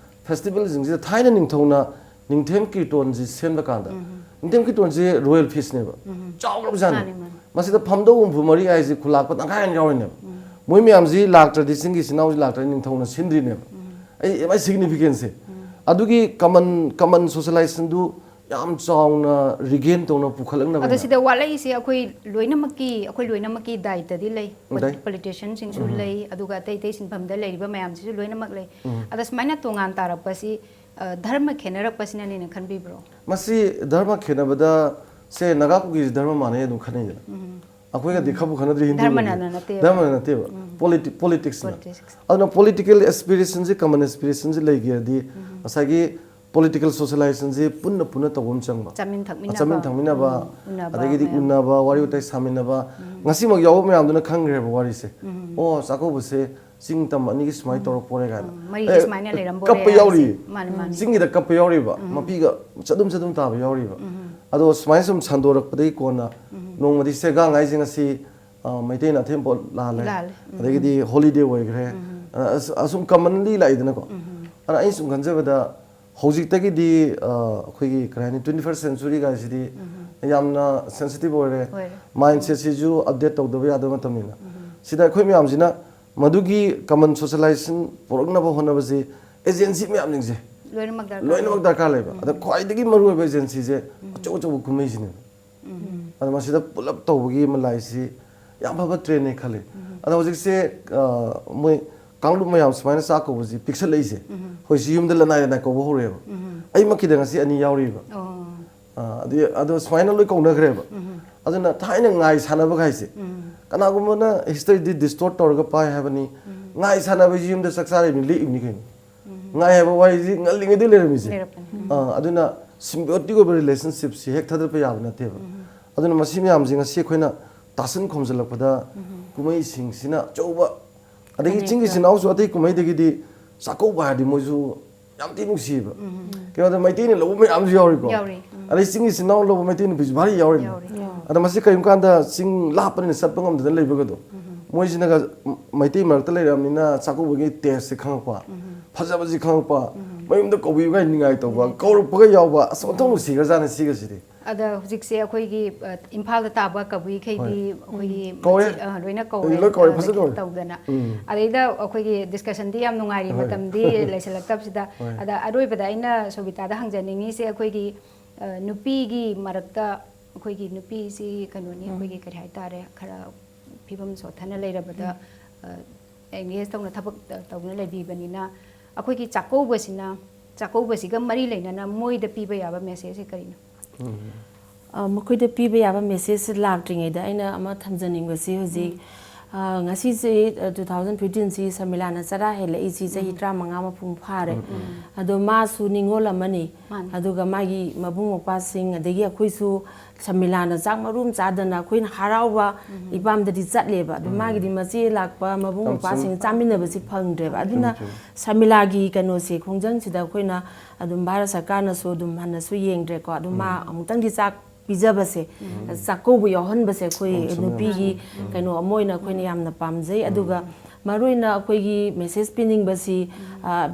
ꯐꯦꯁꯇꯤꯚꯦꯜꯁꯤꯡꯁꯤꯗ ꯊꯥꯏꯅ ꯅꯤꯡꯊꯧꯅ ꯅꯤꯡꯊꯦꯝ ꯀꯤꯔꯇꯣꯟꯁꯤ ꯁꯦꯝꯕ ꯀꯥꯟꯗ, ꯎꯝ꯫ ꯅꯤꯡꯊꯦꯝ ꯀꯤꯔꯇꯣꯟꯁꯤ ꯔꯣꯌꯦꯜ ꯐꯤꯁꯅꯦꯕ꯫ ꯎꯝ꯫ ꯆꯥꯎꯈ꯭ꯔꯕꯖꯥꯠꯅꯤ꯫ ꯃꯥꯅꯤ, ꯃꯥꯅꯤ꯫ ꯃꯁꯤꯗ ꯐꯝꯗꯧ ꯍꯨꯝꯐꯨ ꯃꯔꯤ ꯍꯥꯏꯁꯤ ꯈꯨꯂꯥꯛꯄ ꯇꯪꯈꯥꯏ ꯍꯦꯟꯅ ꯌꯥꯎꯔꯤꯅꯦꯕ꯫ ꯎꯝ꯫ ꯃꯣꯏ ꯃꯌꯥꯝꯁꯤ ꯂꯥꯛꯇ꯭ꯔꯗꯤ, ꯆꯤꯡꯒꯤ ꯏꯆꯤꯟ ꯏꯅꯥꯎꯁꯤ ꯂꯥꯛꯇ꯭ꯔꯗꯤ ꯅꯤꯡꯊꯧꯅ ꯁꯤꯟꯗ꯭ꯔꯤꯅꯦꯕ꯫ ꯎꯝ꯫ ꯑꯩ, ꯃꯥꯏ ꯁꯤꯒꯅꯤꯐꯤꯀꯦꯟꯁꯁꯦ꯫ ꯎꯝ꯫ ꯑꯗꯨꯒꯤ ꯀꯃꯟ, ꯀꯃꯟ ꯁꯣꯁꯤꯌꯦꯂꯥꯏꯖꯦꯁꯟꯗꯨ ꯌꯥꯝ ꯆꯥꯎꯅ ꯔꯤꯒꯦꯟ ꯇꯧꯅ ꯄꯨꯈꯠꯂꯛꯅꯕ ꯑꯗꯣ ꯍꯥꯏꯅ꯫ ꯁꯤꯗ ꯋꯥꯠꯂꯛꯏꯁꯦ ꯑꯩꯈꯣꯏ ꯂꯣꯏꯅꯃꯛꯀꯤ, ꯑꯩꯈꯣꯏ ꯂꯣꯏꯅꯃꯛꯀꯤ ꯗꯥꯏꯇꯗꯤ ꯂꯩ꯫ ꯂꯩ꯫ ꯄꯣꯂꯤꯇꯤꯁꯤꯌꯥꯟꯁꯤꯡꯁꯨ ꯎꯝ꯫ ꯂꯩ, ꯑꯗꯨꯒ ꯑꯇꯩ ꯑꯇꯩ ꯁꯤꯟꯐꯝꯗ ꯂꯩꯔꯤꯕ ꯃꯌꯥꯝꯁꯤꯁꯨ ꯂꯣꯏꯅꯃꯛ ꯂꯩ꯫ ꯎꯝ꯫ ꯑꯗ ꯁꯨꯃꯥꯏꯅ ꯇꯣꯉꯥꯟ ꯇꯥꯔꯛꯄꯁꯤ, ꯑ, ꯙꯔꯃ ꯈꯦꯠꯅꯔꯛꯄꯁꯤꯅꯅꯦꯅ ꯈꯟꯕꯤꯕ꯭ꯔꯣ? ꯃꯁꯤ ꯙꯔꯃ ꯈꯦꯠꯅꯕꯗ, ꯁꯦ, ꯅꯥꯒꯥ ꯀꯨꯀꯤꯁꯦ ꯙꯔꯃ ꯃꯥꯟꯅꯩ ꯑꯗꯨꯝ ꯈꯟꯅꯩꯗꯅ꯫ ꯎꯝ꯫ ꯑꯩꯈꯣꯏꯒꯗꯤ ꯎꯝ꯫ ꯈꯔꯕꯨ ꯈꯟꯅꯗ꯭ꯔꯤ, ꯍꯤꯟꯗꯨꯒꯗꯤ꯫ ꯙꯔꯃꯅ ꯅꯠꯇꯦꯕ꯫ ꯙꯔꯃꯅ ꯅꯠꯇꯦꯕ꯫ ꯎꯝ꯫ ꯄꯣꯂꯤꯇꯤ-, ꯄꯣꯂꯤꯇꯤꯛꯁꯅ꯫ ꯄꯣꯂꯤꯇꯤꯛꯁ꯫ ꯑꯗꯨꯅ ꯄꯣꯂꯤꯇꯤꯀꯦꯜ ꯑꯦꯁꯄꯤꯔꯦꯁꯟꯁꯤ, ꯀꯃꯟ ꯑꯦꯁꯄꯤꯔꯦꯁꯟꯁꯤ ꯂꯩꯒꯦ ꯍꯥꯏꯔꯗꯤ, ꯎꯝ꯫ ꯉꯁꯥꯏꯒꯤ ꯄꯣꯂꯤꯇꯤꯀꯦꯜ ꯁꯣꯁꯤꯌꯦꯂꯥꯏꯖꯦꯁꯟꯁꯤ ꯄꯨꯟꯅ ꯄꯨꯟꯅ ꯇꯧꯕ ꯑꯃ ꯆꯪꯕ꯫ ꯆꯥꯃꯤꯟ ꯊꯛꯃꯤꯟꯅꯕ꯫ ꯆꯥꯃꯤꯟ ꯊꯛꯃꯤꯟꯅꯕ, ꯎꯝ, ꯎꯅꯕ ꯑꯗꯒꯤꯗꯤ ꯃꯌꯥꯝ꯫ ꯎꯅꯕ, ꯋꯥꯔꯤ ꯎꯝ꯫ ꯋꯥꯇꯥꯏ ꯁꯥꯃꯤꯟꯅꯕ꯫ ꯎꯝ꯫ ꯉꯁꯤꯃꯛ ꯌꯥꯎꯕ ꯃꯌꯥꯝꯗꯨꯅ ꯈꯪꯈ꯭ꯔꯦꯕ ꯋꯥꯔꯤꯁꯦ꯫ ꯎꯝ꯫ ꯑꯣ, ꯆꯥꯛꯀꯧꯕꯁꯦ ꯆꯤꯡ ꯇꯝ ꯑꯅꯤꯒꯤ ꯁꯨꯃꯥꯏꯅ ꯇꯧꯔꯛꯄꯣꯔꯦ ꯀꯥꯏꯅ꯫ ꯃꯔꯤꯁꯦ ꯑꯦ, ꯁꯨꯃꯥꯏꯅ ꯂꯩꯔꯝꯕꯣꯔꯦ ꯀꯞꯄ ꯌꯥꯎꯔꯤ꯫ ꯍꯥꯏꯁꯦ꯫ ꯃꯥꯅꯦ, ꯃꯥꯅꯦ꯫ ꯆꯤꯡꯒꯤꯗ ꯀꯞꯄ ꯌꯥꯎꯔꯤꯕ, ꯃꯄꯤꯒ ꯆꯗꯨꯝ ꯆꯗꯨꯝ ꯇꯥꯕ ꯌꯥꯎꯔꯤꯕ꯫ ꯑꯗꯣ ꯁꯨꯃꯥꯏꯅ ꯁꯨꯝ ꯁꯟꯗꯣꯔꯛꯄꯗꯒꯤ ꯀꯣꯟꯅ ꯅꯣꯡꯃꯗꯤ ꯁꯦ ꯒꯥꯡ ꯍꯥꯏꯁꯦ ꯉꯁꯤ, ꯑ, ꯃꯩꯇꯩꯅ ꯑꯊꯦꯝꯕ ꯄꯣꯠ ꯂꯥꯜꯂꯦ꯫ ꯂꯥꯜꯂꯦ꯫ ꯑꯗꯒꯤꯗꯤ ꯍꯣꯂꯤꯗꯦ ꯑꯣꯏꯈ꯭ꯔꯦ꯫ ꯑ, ꯑꯁ-, ꯑꯁꯨꯝ ꯀꯃꯟꯂꯤ ꯂꯥꯛꯏꯗꯅꯀꯣ꯫ ꯑꯗ ꯑꯩꯅ ꯁꯨꯝ ꯈꯟꯖꯕꯗ ꯍꯧꯖꯤꯛꯇꯒꯤꯗꯤ, ꯑ, ꯑꯩꯈꯣꯏꯒꯤ ꯀꯔꯤ ꯍꯥꯏꯅꯤ, ꯇ꯭ꯋꯦꯟꯇꯤ ꯐꯥꯔꯁ ꯁꯦꯟꯆꯨꯔꯤ ꯒꯥꯏꯁꯤꯗꯤ ꯌꯥꯝꯅ ꯁꯦꯟꯁꯤꯇꯤꯚ ꯑꯣꯏꯔꯦ꯫ ꯑꯣꯏꯔꯦ꯫ ꯃꯥꯏꯟꯁꯦꯠꯁꯤꯁꯨ ꯑꯞꯗꯦꯠ ꯇꯧꯗꯕ ꯌꯥꯗꯕ ꯃꯇꯝꯅꯤꯅ꯫ ꯁꯤꯗ ꯑꯩꯈꯣꯏ ꯃꯌꯥꯝꯁꯤꯅ ꯃꯗꯨꯒꯤ ꯀꯃꯟ ꯁꯣꯁꯤꯌꯦꯂꯥꯏꯖꯦꯁꯟ ꯄꯨꯔꯛꯅꯕ ꯍꯣꯠꯅꯕꯁꯤ ꯑꯦꯖꯦꯟꯁꯤ ꯃꯌꯥꯝꯁꯤꯡꯁꯦ ꯂꯣꯏꯅꯃꯛ ꯗꯔꯀꯥꯔ ꯂꯣꯏꯅꯃꯛ ꯂꯩ꯫ ꯗꯔꯀꯥꯔ ꯂꯩꯕ꯫ ꯑꯗ ꯈ꯭ꯋꯥꯏꯗꯒꯤ ꯃꯔꯨꯑꯣꯏꯕ ꯑꯦꯖꯦꯟꯁꯤꯁꯦ ꯑꯆꯧ ꯑꯆꯧꯕ ꯀꯨꯝꯍꯩꯁꯤꯅꯦꯕ꯫ ꯑꯗ ꯃꯁꯤꯗ ꯄꯨꯂꯞ ꯇꯧꯕꯒꯤ ꯑꯃ ꯂꯥꯛꯏꯁꯤ ꯌꯥꯝ ꯐꯕ ꯇ꯭ꯔꯦꯟꯅꯦ ꯈꯜꯂꯤ꯫ ꯑꯗ ꯍꯧꯖꯤꯛꯁꯦ, ꯑ, ꯃꯣꯏ ꯀꯥꯡꯂꯨꯞ ꯃꯌꯥꯝ ꯁꯨꯃꯥꯏꯅ ꯆꯥꯛ ꯀꯧꯕꯁꯤ ꯄꯤꯛꯁꯜꯂꯛꯏꯁꯦ꯫ ꯍꯧꯖꯤꯛꯁꯤ ꯌꯨꯝꯗ ꯂꯅꯥꯏ ꯂꯅꯥꯏ ꯀꯧꯕ ꯍꯧꯔꯛꯑꯦꯕ꯫ ꯑꯩꯃꯛꯀꯤꯗ ꯉꯁꯤ ꯑꯅꯤ ꯌꯥꯎꯔꯤꯕ꯫ ꯑꯣ꯫ ꯑ, ꯑꯗꯨ, ꯑꯗꯣ ꯁꯨꯃꯥꯏꯅ ꯂꯣꯏ ꯀꯧꯅꯈ꯭ꯔꯦꯕ꯫ ꯑꯗꯨꯅ ꯊꯥꯏꯅ ꯉꯥꯏ ꯁꯥꯟꯅꯕ ꯍꯥꯏꯁꯦ, ꯀꯅꯥꯒꯨꯝꯕꯅ ꯍꯤꯁꯇꯔꯤꯗꯤ ꯗꯤꯁꯇꯣꯔꯠ ꯇꯧꯔꯒ ꯄꯥꯏ ꯍꯥꯏꯕꯅꯤ꯫ ꯉꯥꯏ ꯁꯥꯟꯅꯕꯁꯤ ꯌꯨꯝꯗ ꯆꯥꯛ ꯆꯥꯔꯤꯕꯅꯤ, ꯂꯦꯛꯏꯕꯅꯤ ꯀꯩꯅꯣ꯫ ꯉꯥꯏ ꯍꯥꯏꯕ ꯋꯥꯍꯩꯁꯤ ꯉꯜꯂꯤꯉꯩꯗꯩ ꯂꯩꯔꯝꯃꯤꯁꯦ꯫ ꯂꯩꯔꯛꯄꯅꯤ꯫ ꯑ, ꯑꯗꯨꯅ ꯁꯤꯝꯕꯤꯌꯣꯇꯤꯛ ꯑꯣꯏꯕ ꯔꯤꯂꯦꯁꯟꯁꯤꯞꯁꯤ ꯍꯦꯛ ꯊꯥꯗꯠꯄ ꯌꯥꯕ ꯅꯠꯇꯦꯕ꯫ ꯑꯗꯨꯅ ꯃꯁꯤ ꯃꯌꯥꯝꯁꯦ ꯉꯁꯤ ꯑꯩꯈꯣꯏꯅ ꯇꯥꯁꯟ ꯈꯣꯝꯖꯤꯜꯂꯛꯄꯗ ꯀꯨꯝꯍꯩꯁꯤꯡꯁꯤꯅ ꯑꯆꯧꯕ, ꯑꯗꯒꯤ ꯀꯅꯦꯛ ꯆꯤꯡꯒꯤ ꯏꯆꯤꯟ ꯏꯅꯥꯎꯁꯨ ꯑꯇꯩ ꯀꯨꯝꯍꯩꯗꯒꯤꯗꯤ ꯆꯥꯛꯀꯧꯕ ꯍꯥꯏꯔꯗꯤ ꯃꯣꯏꯁꯨ ꯌꯥꯝ ꯊꯤ ꯅꯨꯡꯁꯤꯌꯦꯕ꯫ ꯀꯩꯅꯣꯗ ꯃꯩꯇꯩꯅ ꯂꯧꯕ ꯃꯌꯥꯝꯁꯨ ꯌꯥꯎꯔꯤꯀꯣ꯫ ꯌꯥꯎꯔꯤ꯫ ꯑꯗꯩ ꯆꯤꯡꯒꯤ ꯏꯆꯤꯟ ꯏꯅꯥꯎ ꯂꯧꯕ ꯃꯩꯇꯩ ꯅꯨꯄꯤꯁꯨ ꯚꯥꯔꯤ ꯌꯥꯎꯔꯤꯅꯦ꯫ ꯌꯥꯎꯔꯤ꯫ ꯑꯗ ꯃꯁꯤ ꯀꯔꯤꯒꯨꯝꯕ ꯀꯥꯟꯗ ꯆꯤꯡ ꯂꯥꯞꯄꯅꯤꯅ ꯆꯠꯄ ꯉꯝꯗꯅ ꯂꯩꯕꯒꯗꯣ, ꯃꯣꯏꯁꯤꯅꯒ ꯃꯩꯇꯩ ꯃꯔꯛꯇ ꯂꯩꯔꯕꯅꯤꯅ ꯆꯥꯛꯀꯧꯕꯒꯤ ꯇꯦꯁꯁꯦ ꯈꯪꯉꯛꯄ, ꯐꯖꯕꯁꯤ ꯈꯪꯉꯛꯄ, ꯃꯌꯨꯝꯗ ꯀꯧꯕꯤꯌꯨ ꯀꯥꯏꯅ ꯅꯤꯡꯉꯥꯏ ꯇꯧꯕ, ꯀꯧꯔꯛꯄꯒ ꯌꯥꯎꯕ, ꯑꯁ, ꯑꯣꯟꯊꯣꯛ ꯅꯨꯡꯁꯤꯈ꯭ꯔꯖꯥꯠꯅꯤ ꯁꯤꯒꯁꯤꯗꯤ꯫ ꯑꯗ ꯍꯧꯖꯤꯛꯁꯦ ꯑꯩꯈꯣꯏꯒꯤ, ꯑ, ꯏꯝꯐꯥꯜꯗ ꯇꯥꯕ ꯀꯕꯨꯏꯈꯩꯗꯤ ꯍꯣꯏ꯫ ꯑꯩꯈꯣꯏꯒꯤ ꯀꯧꯔꯦ꯫ ꯃꯆꯤ-, ꯑ, ꯂꯣꯏꯅ ꯎꯝ, ꯀꯧꯔꯦ, ꯂꯣꯏ ꯀꯧꯔꯦ, ꯑ, ꯐꯖꯅ ꯀꯧꯔꯦ꯫ ꯇꯧꯗꯅ꯫ ꯎꯝ꯫ ꯑꯗꯩꯗ ꯑꯩꯈꯣꯏꯒꯤ ꯗꯤꯁꯀꯁꯟꯗꯤ ꯌꯥꯝ ꯅꯨꯡꯉꯥꯏꯔꯤ, ꯍꯣꯏ꯫ ꯃꯇꯝꯗꯤ ꯂꯩꯁꯤꯜꯂꯛꯇꯕꯁꯤꯗ꯫ ꯍꯣꯏ꯫ ꯑꯗ ꯑꯔꯣꯏꯕꯗ ꯑꯩꯅ ꯁꯣꯕꯤꯇꯥꯗ ꯍꯪꯖꯅꯤꯡꯉꯤꯁꯦ, ꯑꯩꯈꯣꯏꯒꯤ, ꯑ, ꯅꯨꯄꯤꯒꯤ ꯃꯔꯛꯇ ꯑꯩꯈꯣꯏꯒꯤ ꯅꯨꯄꯤꯁꯤ ꯀꯩꯅꯣꯅꯤ, ꯑꯩꯈꯣꯏꯒꯤ ꯀꯔꯤ ꯍꯥꯏꯇꯥꯔꯦ, ꯈꯔ ꯐꯤꯕꯝ ꯁꯣꯠꯊꯅ ꯂꯩꯔꯕꯗ, ꯑ, ꯑꯦꯡꯒꯦꯖ ꯇꯧꯅ ꯊꯕꯛ ꯇꯧꯗꯨꯅ ꯂꯩꯕꯤꯕꯅꯤꯅ, ꯑꯩꯈꯣꯏꯒꯤ ꯆꯥꯛꯀꯧꯕꯁꯤꯅ, ꯆꯥꯛꯀꯧꯕꯁꯤꯒ ꯃꯔꯤ ꯂꯩꯅꯅ ꯃꯣꯏꯗ ꯄꯤꯕ ꯌꯥꯕ ꯃꯦꯁꯦꯖꯁꯦ ꯀꯔꯤꯅꯣ? ꯑ, ꯃꯈꯣꯏꯗ ꯄꯤꯕ ꯌꯥꯕ ꯃꯦꯁꯦꯖꯁꯦ ꯂꯥꯛꯇ꯭ꯔꯤꯉꯩꯗ ꯑꯩꯅ ꯑꯃ ꯊꯝꯖꯅꯤꯡꯕꯁꯤ, ꯍꯧꯖꯤꯛ ꯑ, ꯉꯁꯤꯁꯦ, ꯑ, two thousand fifteen ꯁꯤ ꯁꯃꯤꯂꯥꯅ ꯆꯔꯥ ꯍꯦꯜꯂꯛꯏꯁꯤ ꯆꯍꯤ ꯇꯔꯥꯃꯉꯥ ꯃꯄꯨꯡ ꯐꯥꯔꯦ꯫ ꯑꯗꯣ ꯃꯥꯁꯨ ꯅꯤꯡꯉꯣꯜ ꯑꯃꯅꯤ꯫ ꯃꯥꯅꯤ꯫ ꯑꯗꯨꯒ ꯃꯥꯒꯤ ꯃꯕꯨꯡ ꯃꯧꯄ꯭ꯋꯥꯁꯤꯡ, ꯑꯗꯒꯤ ꯑꯩꯈꯣꯏꯁꯨ ꯁꯃꯤꯂꯥꯅ ꯆꯥꯛ ꯃꯔꯨ ꯑꯃ ꯆꯥꯗꯅ ꯑꯩꯈꯣꯏꯅ ꯍꯔꯥꯎꯕ ꯏꯄꯥꯝꯗꯗꯤ ꯆꯠꯂꯦꯕ꯫ ꯑꯗꯣ ꯃꯥꯒꯤꯗꯤ ꯃꯆꯦ ꯂꯥꯛꯄ, ꯃꯕꯨꯡ ꯃꯧꯄ꯭ꯋꯥꯁꯤꯡ ꯆꯥꯃꯤꯟꯅꯕꯁꯤ ꯐꯪꯗ꯭ꯔꯦꯕ꯫ ꯑꯗꯨꯅ ꯁꯃꯤꯂꯥꯒꯤ ꯀꯩꯅꯣꯁꯦ, ꯈꯣꯡꯖꯪꯁꯤꯗ ꯑꯩꯈꯣꯏꯅ ꯑꯗꯨꯝ ꯚꯥꯔꯠ ꯁꯔꯀꯥꯔꯅꯁꯨ ꯑꯗꯨꯝ ꯍꯟꯅꯁꯨ ꯌꯦꯡꯗ꯭ꯔꯦꯀꯣ꯫ ꯑꯗꯨꯝ ꯃꯥ ꯑꯃꯨꯛꯇꯪꯗꯤ ꯆꯥꯛ ꯄꯤꯖꯕꯁꯦ, ꯆꯥꯛꯀꯧꯕ ꯌꯥꯎꯍꯟꯕꯁꯦ ꯑꯩꯈꯣꯏ ꯅꯨꯄꯤꯒꯤ ꯀꯩꯅꯣ ꯑꯃ ꯑꯣꯏꯅ ꯑꯩꯈꯣꯏꯅ ꯌꯥꯝꯅ ꯄꯥꯝꯖꯩ꯫ ꯑꯗꯨꯒ ꯃꯔꯨꯑꯣꯏꯅ ꯑꯩꯈꯣꯏꯒꯤ ꯃꯦꯁꯦꯖ ꯄꯤꯅꯤꯡꯕꯁꯤ, ꯑ,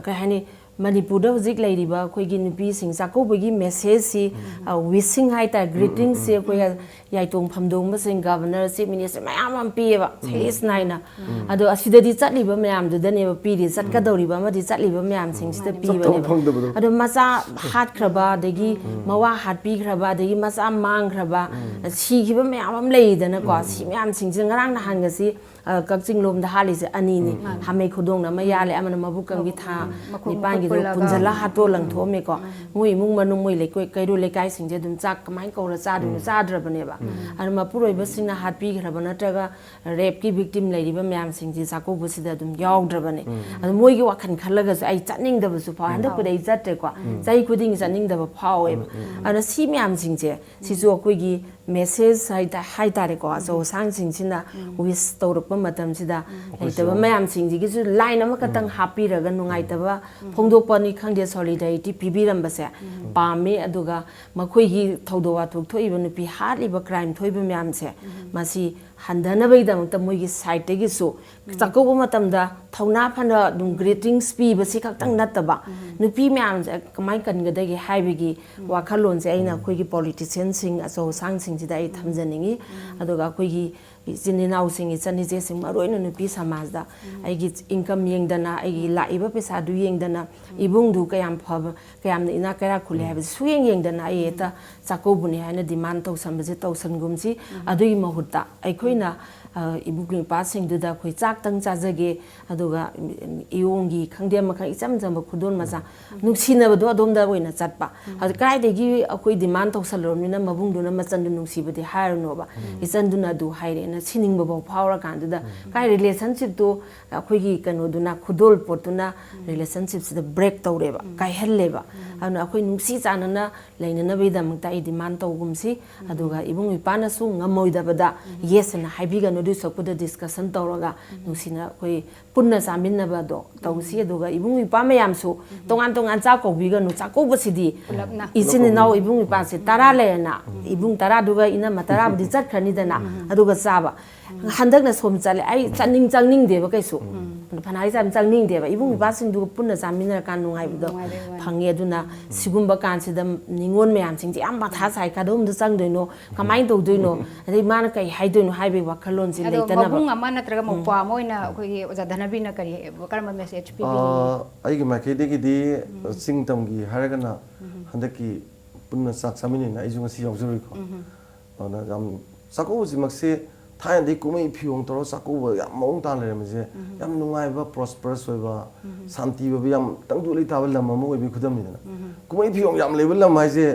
ꯀꯩ ꯍꯥꯏꯅꯤ, ꯃꯅꯤꯄꯨꯔꯗ ꯍꯧꯖꯤꯛ ꯂꯩꯔꯤꯕ ꯑꯩꯈꯣꯏꯒꯤ ꯅꯨꯄꯤꯁꯤꯡ ꯆꯥꯛꯀꯧꯕꯒꯤ ꯃꯦꯁꯦꯖꯁꯤ, ꯑ, ꯋꯤꯁꯤꯡ ꯍꯥꯏꯇꯥꯔꯦ, ꯒ꯭ꯔꯤꯇꯤꯡꯁꯁꯤ ꯑꯩꯈꯣꯏ ꯌꯥꯏꯇꯣꯡ ꯐꯝꯗꯣꯡꯕꯁꯤꯡ, ꯒꯕꯔꯅꯔ, ꯆꯤꯐ ꯃꯤꯅꯤꯁꯇꯔ ꯃꯌꯥꯝ ꯑꯃ ꯄꯤꯌꯦꯕ, ꯁꯦꯔꯤꯌꯁ ꯅꯥꯏꯅ꯫ ꯑꯗꯣ ꯑꯁꯤꯗꯗꯤ ꯆꯠꯂꯤꯕ ꯃꯌꯥꯝꯗꯨꯗꯅꯦꯕ ꯄꯤꯔꯤ, ꯆꯠꯀꯗꯧꯔꯤꯕ ꯑꯃꯗꯤ ꯆꯠꯂꯤꯕ ꯃꯌꯥꯝꯁꯤꯡꯁꯤꯗ ꯄꯤꯕꯅꯦꯕ꯫ ꯑꯗꯣ ꯃꯆꯥ ꯍꯥꯠꯈ꯭ꯔꯕ, ꯑꯗꯒꯤ ꯃꯋꯥ ꯍꯥꯠꯄꯤꯈ꯭ꯔꯕ, ꯑꯗꯒꯤ ꯃꯆꯥ ꯃꯥꯡꯈ꯭ꯔꯕ, ꯁꯤꯈꯤꯕ ꯃꯌꯥꯝ ꯑꯃ ꯂꯩꯗꯅꯀꯣ꯫ ꯁꯤ ꯃꯌꯥꯝꯁꯤꯡꯁꯦ ꯉꯔꯥꯡ ꯅꯍꯥꯟꯒꯁꯤ, ꯑ, ꯀꯛꯆꯤꯡ ꯂꯣꯝꯗ ꯍꯥꯠꯂꯤꯁꯦ ꯑꯅꯤꯅꯤ꯫ ꯍꯥꯃꯩ ꯈꯨꯗꯣꯡꯅ ꯑꯃ ꯌꯥꯜꯂꯦ, ꯑꯃꯅ ꯃꯕꯨꯛ ꯀꯪꯕꯤ ꯊꯥ ꯃꯈꯣꯡ ꯅꯤꯄꯥꯟꯒꯤꯗꯣ ꯄꯨꯜꯂꯒ꯫ ꯄꯨꯟꯁꯤꯜꯂ ꯍꯥꯠꯇꯣꯛꯑ ꯂꯪꯊꯣꯛꯑꯝꯃꯦꯀꯣ꯫ ꯃꯣꯏ ꯏꯃꯨꯡ ꯃꯅꯨꯡ, ꯃꯣꯏ ꯂꯩꯀꯣꯏ ꯀꯩꯔꯣꯜ ꯂꯩꯀꯥꯏꯁꯤꯡꯁꯦ ꯑꯗꯨꯝ ꯆꯥꯛ ꯀꯃꯥꯏꯅ ꯀꯧꯔ ꯆꯥꯗꯣꯏꯅꯣ? ꯆꯥꯗ꯭ꯔꯕꯅꯦꯕ꯫ ꯑꯗꯨ ꯃꯄꯨꯔꯣꯏꯕꯁꯤꯡꯅ ꯍꯥꯠꯄꯤꯈ꯭ꯔꯕ ꯅꯠꯇ꯭ꯔꯒ ꯔꯦꯞꯀꯤ ꯚꯤꯛꯇꯤꯝ ꯂꯩꯔꯤꯕ ꯃꯌꯥꯝꯁꯤꯡꯁꯤ ꯆꯥꯛꯀꯧꯕꯁꯤꯗ ꯑꯗꯨꯝ ꯌꯥꯎꯗ꯭ꯔꯕꯅꯦ꯫ ꯑꯗꯨ ꯃꯣꯏꯒꯤ ꯋꯥꯈꯜ ꯈꯜꯂꯒꯁꯨ ꯑꯩ ꯆꯠꯅꯤꯡꯗꯕꯁꯨ ꯐꯥꯎ꯫ ꯍꯟꯗꯛꯄꯨꯗꯤ ꯑꯩ ꯆꯠꯇ꯭ꯔꯦꯀꯣ꯫ ꯆꯍꯤ ꯈꯨꯗꯤꯡꯒꯤ ꯆꯠꯅꯤꯡꯗꯕ ꯐꯥꯎꯋꯦꯕ꯫ ꯑꯗꯨꯅ ꯁꯤ ꯃꯌꯥꯝꯁꯤꯡꯁꯦ ꯁꯤꯁꯨ ꯑꯩꯈꯣꯏꯒꯤ ꯃꯦꯁꯦꯖ ꯍꯥꯏꯇꯥ-, ꯍꯥꯏꯇꯥꯔꯦꯀꯣ, ꯑꯆꯧ ꯑꯁꯥꯡꯁꯤꯡꯁꯤꯅ ꯋꯤꯁ ꯇꯧꯔꯛꯄ ꯃꯇꯝꯁꯤꯗ ꯂꯩꯇꯕ ꯃꯌꯥꯝꯁꯤꯡꯁꯤꯒꯤꯁꯨ ꯂꯥꯏꯟ ꯑꯃꯈꯛꯇꯪ ꯍꯥꯞꯄꯤꯔꯒ ꯅꯨꯡꯉꯥꯏꯇꯕ ꯐꯣꯡꯗꯣꯛꯄꯅꯤ ꯈꯪꯗꯦ, ꯁꯣꯂꯤꯗꯥꯔꯤꯇꯤ ꯄꯤꯕꯤꯔꯝꯕꯁꯦ ꯄꯥꯝꯃꯤ꯫ ꯑꯗꯨꯒ ꯃꯈꯣꯏꯒꯤ ꯊꯧꯗꯣꯛ ꯋꯥꯊꯣꯛ ꯊꯣꯛꯏꯕ, ꯅꯨꯄꯤ ꯍꯥꯠꯂꯤꯕ, ꯀ꯭ꯔꯥꯏꯝ ꯊꯣꯛꯏꯕ ꯃꯌꯥꯝꯁꯦ, ꯃꯁꯤ ꯍꯟꯊꯅꯕꯒꯤꯗꯃꯛꯇ ꯃꯣꯏꯒꯤ ꯁꯥꯏꯠꯇꯒꯤꯁꯨ ꯆꯥꯛꯀꯧꯕ ꯃꯇꯝꯗ ꯊꯧꯅꯥ ꯐꯅ ꯑꯗꯨꯝ ꯒ꯭ꯔꯤꯇꯤꯡꯁ ꯄꯤꯕꯁꯤ ꯈꯛꯇꯪ ꯅꯠꯇꯕ, ꯅꯨꯄꯤ ꯃꯌꯥꯝꯁꯦ ꯀꯃꯥꯏꯅ ꯀꯟꯒꯗꯒꯦ ꯍꯥꯏꯕꯒꯤ ꯋꯥꯈꯜꯂꯣꯟꯁꯦ ꯑꯩꯅ ꯑꯩꯈꯣꯏꯒꯤ ꯄꯣꯂꯤꯇꯤꯁꯤꯌꯟꯁꯤꯡ, ꯑꯆꯧ ꯑꯁꯥꯡꯁꯤꯡꯁꯤꯗ ꯑꯩ ꯊꯝꯖꯅꯤꯡꯉꯤ꯫ ꯑꯗꯨꯒ ꯑꯩꯈꯣꯏꯒꯤ ꯏꯆꯤꯟ ꯏꯅꯥꯎꯁꯤꯡ, ꯏꯆꯟ ꯏꯆꯦꯁꯤꯡ, ꯃꯔꯨꯑꯣꯏꯅ ꯅꯨꯄꯤ ꯁꯃꯥꯖꯗ ꯑꯩꯒꯤ ꯏꯟꯀꯝ ꯌꯦꯡꯗꯅ, ꯑꯩꯒꯤ ꯂꯥꯛꯏꯕ ꯄꯩꯁꯥꯗꯨ ꯌꯦꯡꯗꯅ, ꯏꯕꯨꯡꯗꯨ ꯀꯌꯥꯝ ꯐꯕ, ꯀꯌꯥꯝꯅ ꯏꯅꯥꯛ ꯀꯩꯔꯥꯛ ꯈꯨꯜꯂꯤ ꯍꯥꯏꯕꯁꯤ ꯁꯨꯌꯦꯡ ꯌꯦꯡꯗꯅ ꯑꯩ ꯍꯦꯛꯇ ꯆꯥꯛꯀꯧꯕꯅꯤ ꯍꯥꯏꯅ ꯗꯤꯃꯥꯟ ꯇꯧꯁꯟꯕꯁꯦ ꯇꯧꯁꯟꯒꯨꯝꯁꯤ꯫ ꯑꯗꯨꯒꯤ ꯃꯍꯨꯠꯇ ꯑꯩꯈꯣꯏꯅ ꯏꯕꯨꯡ ꯏꯄ꯭ꯋꯥꯁꯤꯡꯗꯨꯗ ꯑꯩꯈꯣꯏ ꯆꯥꯛꯇꯪ ꯆꯥꯖꯒꯦ, ꯑꯗꯨꯒ ꯏꯌꯣꯡꯒꯤ ꯈꯪꯗꯦ, ꯑꯃꯈꯛ ꯏꯆꯝ ꯆꯝꯕ ꯈꯨꯗꯣꯜ ꯃꯆꯥ, ꯅꯨꯡꯁꯤꯅꯕꯗꯣ ꯑꯗꯣꯝꯗ ꯑꯣꯏꯅ ꯆꯠꯄ꯫ ꯑꯗꯨ ꯀꯥꯏꯗꯒꯤ ꯑꯩꯈꯣꯏ ꯗꯤꯃꯥꯟ ꯇꯧꯁꯜꯂꯨꯔꯕꯅꯤꯅ ꯃꯕꯨꯡꯗꯨꯅ ꯃꯆꯟꯗꯨ ꯅꯨꯡꯁꯤꯕꯗꯤ ꯍꯥꯏꯔꯨꯅꯣꯕ꯫ ꯏꯆꯟꯗꯨꯅ ꯑꯗꯨ ꯍꯥꯏꯔꯦꯅ ꯁꯤꯅꯤꯡꯕꯐꯥꯎ ꯐꯥꯎꯔꯀꯥꯟꯗꯨꯗ, ꯀꯥꯏ ꯔꯤꯂꯦꯁꯟꯁꯤꯞꯇꯣ ꯑꯩꯈꯣꯏꯒꯤ ꯀꯩꯅꯣꯗꯨꯅ, ꯈꯨꯗꯣꯜ ꯄꯣꯠꯇꯨꯅ ꯔꯤꯂꯦꯁꯟꯁꯤꯞꯁꯤꯗ ꯕ꯭ꯔꯦꯛ ꯇꯧꯔꯦꯕ, ꯀꯥꯏꯍꯜꯂꯦꯕ꯫ ꯑꯗꯨꯅ ꯑꯩꯈꯣꯏ ꯅꯨꯡꯁꯤ ꯆꯥꯟꯅꯅ ꯂꯩꯅꯅꯕꯒꯤꯗꯃꯛꯇ ꯑꯩ ꯗꯤꯃꯥꯟ ꯇꯧꯒꯨꯝꯁꯤ꯫ ꯑꯗꯨꯒ ꯏꯕꯨꯡ ꯏꯄ꯭ꯋꯥꯅꯁꯨ ꯉꯝꯃꯣꯏꯗꯕꯗ ꯌꯦꯁ ꯑꯅ ꯍꯥꯏꯕꯤꯒꯅꯨ, ꯑꯗꯨꯏ ꯁꯔꯨꯛꯄꯨꯗ ꯗꯤꯁꯀꯁꯟ ꯇꯧꯔꯒ ꯅꯨꯡꯁꯤꯅ ꯑꯩꯈꯣꯏ ꯄꯨꯟꯅ ꯆꯥꯃꯤꯟꯅꯕꯗꯣ ꯇꯧꯁꯤ꯫ ꯑꯗꯨꯒ ꯏꯕꯨꯡ ꯏꯄ꯭ꯋꯥ ꯃꯌꯥꯝꯁꯨ ꯇꯣꯉꯥꯟ ꯇꯣꯉꯥꯟ ꯆꯥꯛ ꯀꯧꯕꯤꯒꯅꯨ꯫ ꯆꯥꯛꯀꯧꯕꯁꯤꯗꯤ ꯄꯨꯂꯞꯅ꯫ ꯏꯆꯤꯟ ꯏꯅꯥꯎ ꯏꯕꯨꯡ ꯏꯄ꯭ꯋꯥꯁꯦ ꯇꯔꯥ ꯂꯩꯔꯦꯅ, ꯏꯕꯨꯡ ꯇꯔꯥꯗꯨꯒ ꯏꯅꯝꯃ ꯇꯔꯥꯕꯨꯗꯤ ꯆꯠꯈ꯭ꯔꯅꯤꯗꯅ, ꯑꯗꯨꯒ ꯆꯥꯕ꯫ ꯍꯟꯗꯛꯅ ꯁꯣꯝ ꯆꯠꯂꯦ, ꯑꯩ ꯆꯠꯅꯤꯡ ꯆꯪꯅꯤꯡꯗꯦꯕ ꯀꯩꯁꯨ꯫ ꯐꯅ ꯍꯥꯏꯁꯦ ꯌꯥꯝ ꯆꯪꯅꯤꯡꯗꯦꯕ꯫ ꯏꯕꯨꯡ ꯏꯄ꯭ꯋꯥꯁꯤꯡꯗꯨꯒ ꯄꯨꯟꯅ ꯆꯥꯃꯤꯟꯅꯔꯀꯥꯟ ꯅꯨꯡꯉꯥꯏꯕꯗꯣ ꯅꯨꯡꯉꯥꯏꯕꯩ ꯋꯥꯅꯤ꯫ ꯐꯪꯉꯦ꯫ ꯑꯗꯨꯅ ꯁꯤꯒꯨꯝꯕ ꯀꯥꯟꯁꯤꯗ ꯅꯤꯉꯣꯜ ꯃꯌꯥꯝꯁꯤꯡꯁꯦ ꯌꯥꯝ ꯃꯊꯥ ꯁꯥꯏ, ꯀꯗꯣꯝꯗ ꯆꯪꯗꯣꯏꯅꯣ, ꯀꯃꯥꯏꯅ ꯇꯧꯗꯣꯏꯅꯣ, ꯑꯗꯩ ꯃꯥꯅ ꯀꯩ ꯍꯥꯏꯗꯣꯏꯅꯣ ꯍꯥꯏꯕꯒꯤ ꯋꯥꯈꯜꯂꯣꯟꯁꯦ ꯑꯗꯣ ꯂꯩꯇꯅꯕ꯫ ꯃꯕꯨꯡ ꯑꯃ ꯅꯠꯇ꯭ꯔꯒ ꯃꯧꯄ꯭ꯋꯥ ꯑꯃ ꯑꯣꯏꯅ ꯑꯩꯈꯣꯏꯒꯤ ꯑꯣꯖꯥ ꯙꯅꯕꯤꯅ ꯀꯔꯤ, ꯀꯔꯝꯕ ꯃꯦꯁꯦꯖ ꯄꯤꯕꯤꯅꯤꯡꯉꯤ? ꯑꯥ, ꯑꯩꯒꯤ ꯃꯥꯏꯀꯩꯗꯒꯤꯗꯤ ꯆꯤꯡ ꯇꯝꯒꯤ ꯍꯥꯏꯔꯒꯅ ꯍꯟꯗꯛꯀꯤ ꯄꯨꯟꯅ ꯆꯥꯛ ꯆꯥꯃꯤꯟꯅꯩꯅ ꯑꯩꯁꯨ ꯉꯁꯤ ꯌꯥꯎꯖꯔꯨꯏꯀꯣ꯫ ꯑꯗꯨꯅ ꯌꯥꯝ ꯆꯥꯛꯀꯧꯕꯁꯤꯃꯛꯁꯦ ꯊꯥꯏꯅꯗꯤ ꯀꯨꯝꯍꯩ ꯐꯤꯌꯣꯡ ꯇꯧꯔꯒ ꯆꯥꯛꯀꯧꯕ ꯌꯥꯝ ꯃꯑꯣꯡ ꯇꯥꯅ ꯂꯩꯔꯝꯃꯤꯁꯦ ꯌꯥꯝ ꯅꯨꯡꯉꯥꯏꯕ, ꯄ꯭ꯔꯣꯁꯄꯔꯁ ꯑꯣꯏꯕ, ꯁꯥꯟꯇꯤ ꯑꯣꯏꯕ, ꯌꯥꯝ ꯇꯪꯗꯨ ꯂꯩꯇꯥꯕ ꯂꯝ ꯑꯃ ꯑꯣꯏꯕꯒꯤ ꯈꯨꯗꯝꯅꯤꯗꯅ꯫ ꯀꯨꯝꯍꯩ ꯐꯤꯌꯣꯡ ꯌꯥꯝ ꯂꯩꯕ ꯂꯝ ꯍꯥꯏꯁꯦ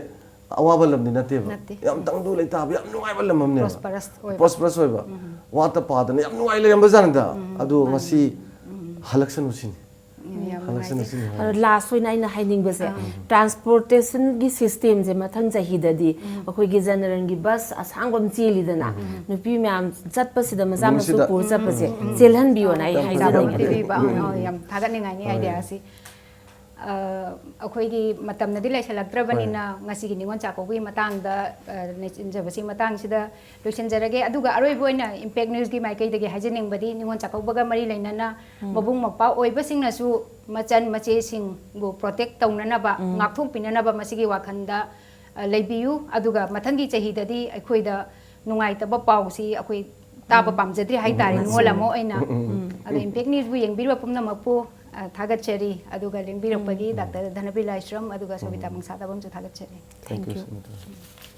ꯑꯋꯥꯕ ꯂꯝꯗꯤ ꯅꯠꯇꯦꯕ꯫ ꯅꯠꯇꯦ꯫ ꯌꯥꯝ ꯇꯪꯗꯨ ꯂꯩꯇꯥꯕ, ꯌꯥꯝ ꯅꯨꯡꯉꯥꯏꯕ ꯂꯝ ꯑꯃꯅꯦꯕ꯫ ꯄ꯭ꯔꯣꯁꯄꯔꯁ ꯑꯣꯏꯕ꯫ ꯄ꯭ꯔꯣꯁꯄꯔꯁ ꯑꯣꯏꯕ꯫ ꯋꯥꯠꯇ ꯄꯥꯗꯅ ꯌꯥꯝ ꯅꯨꯡꯉꯥꯏ ꯂꯩꯔꯝꯕ ꯖꯥꯠꯅꯤꯗ꯫ ꯑꯗꯣ ꯃꯥꯅꯤ꯫ ꯉꯁꯤ ꯍꯜꯂꯛꯁꯅꯨ ꯁꯤꯅꯤ꯫ ꯌꯥꯝ ꯍꯜꯂꯛꯁꯅꯨ ꯅꯨꯡꯉꯥꯏꯖꯩ꯫ ꯁꯤꯅꯤ꯫ ꯑꯗꯣ ꯂꯥꯁ ꯑꯣꯏꯅ ꯑꯩꯅ ꯍꯥꯏꯅꯤꯡꯕꯁꯦ, ꯇ꯭ꯔꯥꯟꯁꯄꯣꯔꯇꯦꯁꯟꯒꯤ ꯁꯤꯁꯇꯦꯝꯁꯦ ꯃꯊꯪ ꯆꯍꯤꯗꯗꯤ ꯑꯩꯈꯣꯏꯒꯤ ꯖꯦꯅꯔꯦꯜꯒꯤ ꯕꯁ ꯑꯁꯥꯡꯕ ꯑꯃ ꯆꯦꯜꯂꯤꯗꯅ, ꯅꯨꯄꯤ ꯃꯌꯥꯝ ꯆꯠꯄꯁꯤꯗ ꯃꯆꯥ ꯃꯁꯨ ꯅꯨꯡꯁꯤꯗ꯫ ꯄꯨꯔ ꯆꯠꯄꯁꯦ ꯆꯦꯜꯍꯟꯕꯤꯌꯣꯅ ꯑꯩ ꯌꯥꯝ ꯍꯥꯏꯖꯅꯤꯡꯉꯤ꯫ ꯄꯤꯕꯤꯕ꯫ ꯑꯣ, ꯌꯥꯝ ꯊꯥꯒꯠꯅꯤꯡꯉꯥꯏꯅꯤ ꯑꯥꯏꯗꯤꯌꯥꯁꯤ꯫ ꯑ, ꯑꯩꯈꯣꯏꯒꯤ ꯃꯇꯝꯅꯗꯤ ꯂꯩꯁꯜꯂꯛꯇ꯭ꯔꯕꯅꯤꯅ ꯍꯣꯏ꯫ ꯉꯁꯤꯒꯤ ꯅꯤꯉꯣꯜ ꯆꯥꯛꯀꯧꯕꯒꯤ ꯃꯇꯥꯡꯗ, ꯑ, ꯅꯩꯅꯖꯕꯁꯤ ꯃꯇꯥꯡꯁꯤꯗ ꯂꯣꯏꯁꯤꯟꯖꯔꯒꯦ꯫ ꯑꯗꯨꯒ ꯑꯔꯣꯏꯕ ꯑꯣꯏꯅ ꯏꯝꯄꯦꯛ ꯅ꯭ꯌꯨꯁꯀꯤ ꯃꯥꯏꯀꯩꯗꯒꯤ ꯍꯥꯏꯖꯅꯤꯡꯕꯗꯤ, ꯅꯤꯉꯣꯜ ꯆꯥꯛꯀꯧꯕꯒ ꯃꯔꯤ ꯂꯩꯅꯅ ꯃꯕꯨꯡ ꯃꯧꯄ꯭ꯋꯥ ꯑꯣꯏꯕꯁꯤꯡꯅꯁꯨ ꯃꯆꯟ ꯃꯆꯦꯁꯤꯡꯕꯨ ꯄ꯭ꯔꯣꯇꯦꯛ ꯇꯧꯅꯅꯕ, ꯉꯥꯛꯊꯣꯛꯄꯤꯅꯅꯕ ꯃꯁꯤꯒꯤ ꯋꯥꯈꯜꯗ, ꯑ, ꯂꯩꯕꯤꯌꯨ꯫ ꯑꯗꯨꯒ ꯃꯊꯪꯒꯤ ꯆꯍꯤꯗꯗꯤ ꯑꯩꯈꯣꯏꯗ ꯅꯨꯡꯉꯥꯏꯇꯕ ꯄꯥꯎꯁꯤ ꯑꯩꯈꯣꯏ ꯇꯥꯕ ꯄꯥꯝꯖꯗ꯭ꯔꯦ ꯍꯥꯏꯇꯥꯔꯦ, ꯅꯤꯉꯣꯜ ꯑꯃ ꯑꯣꯏꯅ꯫ ꯑꯗꯣ ꯏꯝꯄꯦꯛ ꯅ꯭ꯌꯨꯁꯕꯨ ꯌꯦꯡꯕꯤꯔꯤꯕ ꯄꯨꯝꯅꯃꯛꯄꯨ, ꯑ, ꯊꯥꯒꯠꯆꯔꯤ꯫ ꯑꯗꯨꯒ ꯂꯦꯡꯕꯤꯔꯛꯄꯒꯤ ꯗꯥꯛꯇꯔ ꯙꯅꯕꯤꯔ ꯂꯥꯏꯁ꯭ꯔꯝ ꯑꯗꯨꯒ ꯁꯣꯕꯤꯇꯥ ꯃꯪꯁꯥꯗꯕꯝꯁꯨ ꯊꯥꯒꯠꯆꯔꯤ꯫ Thank you, Thank you꯫ Senator.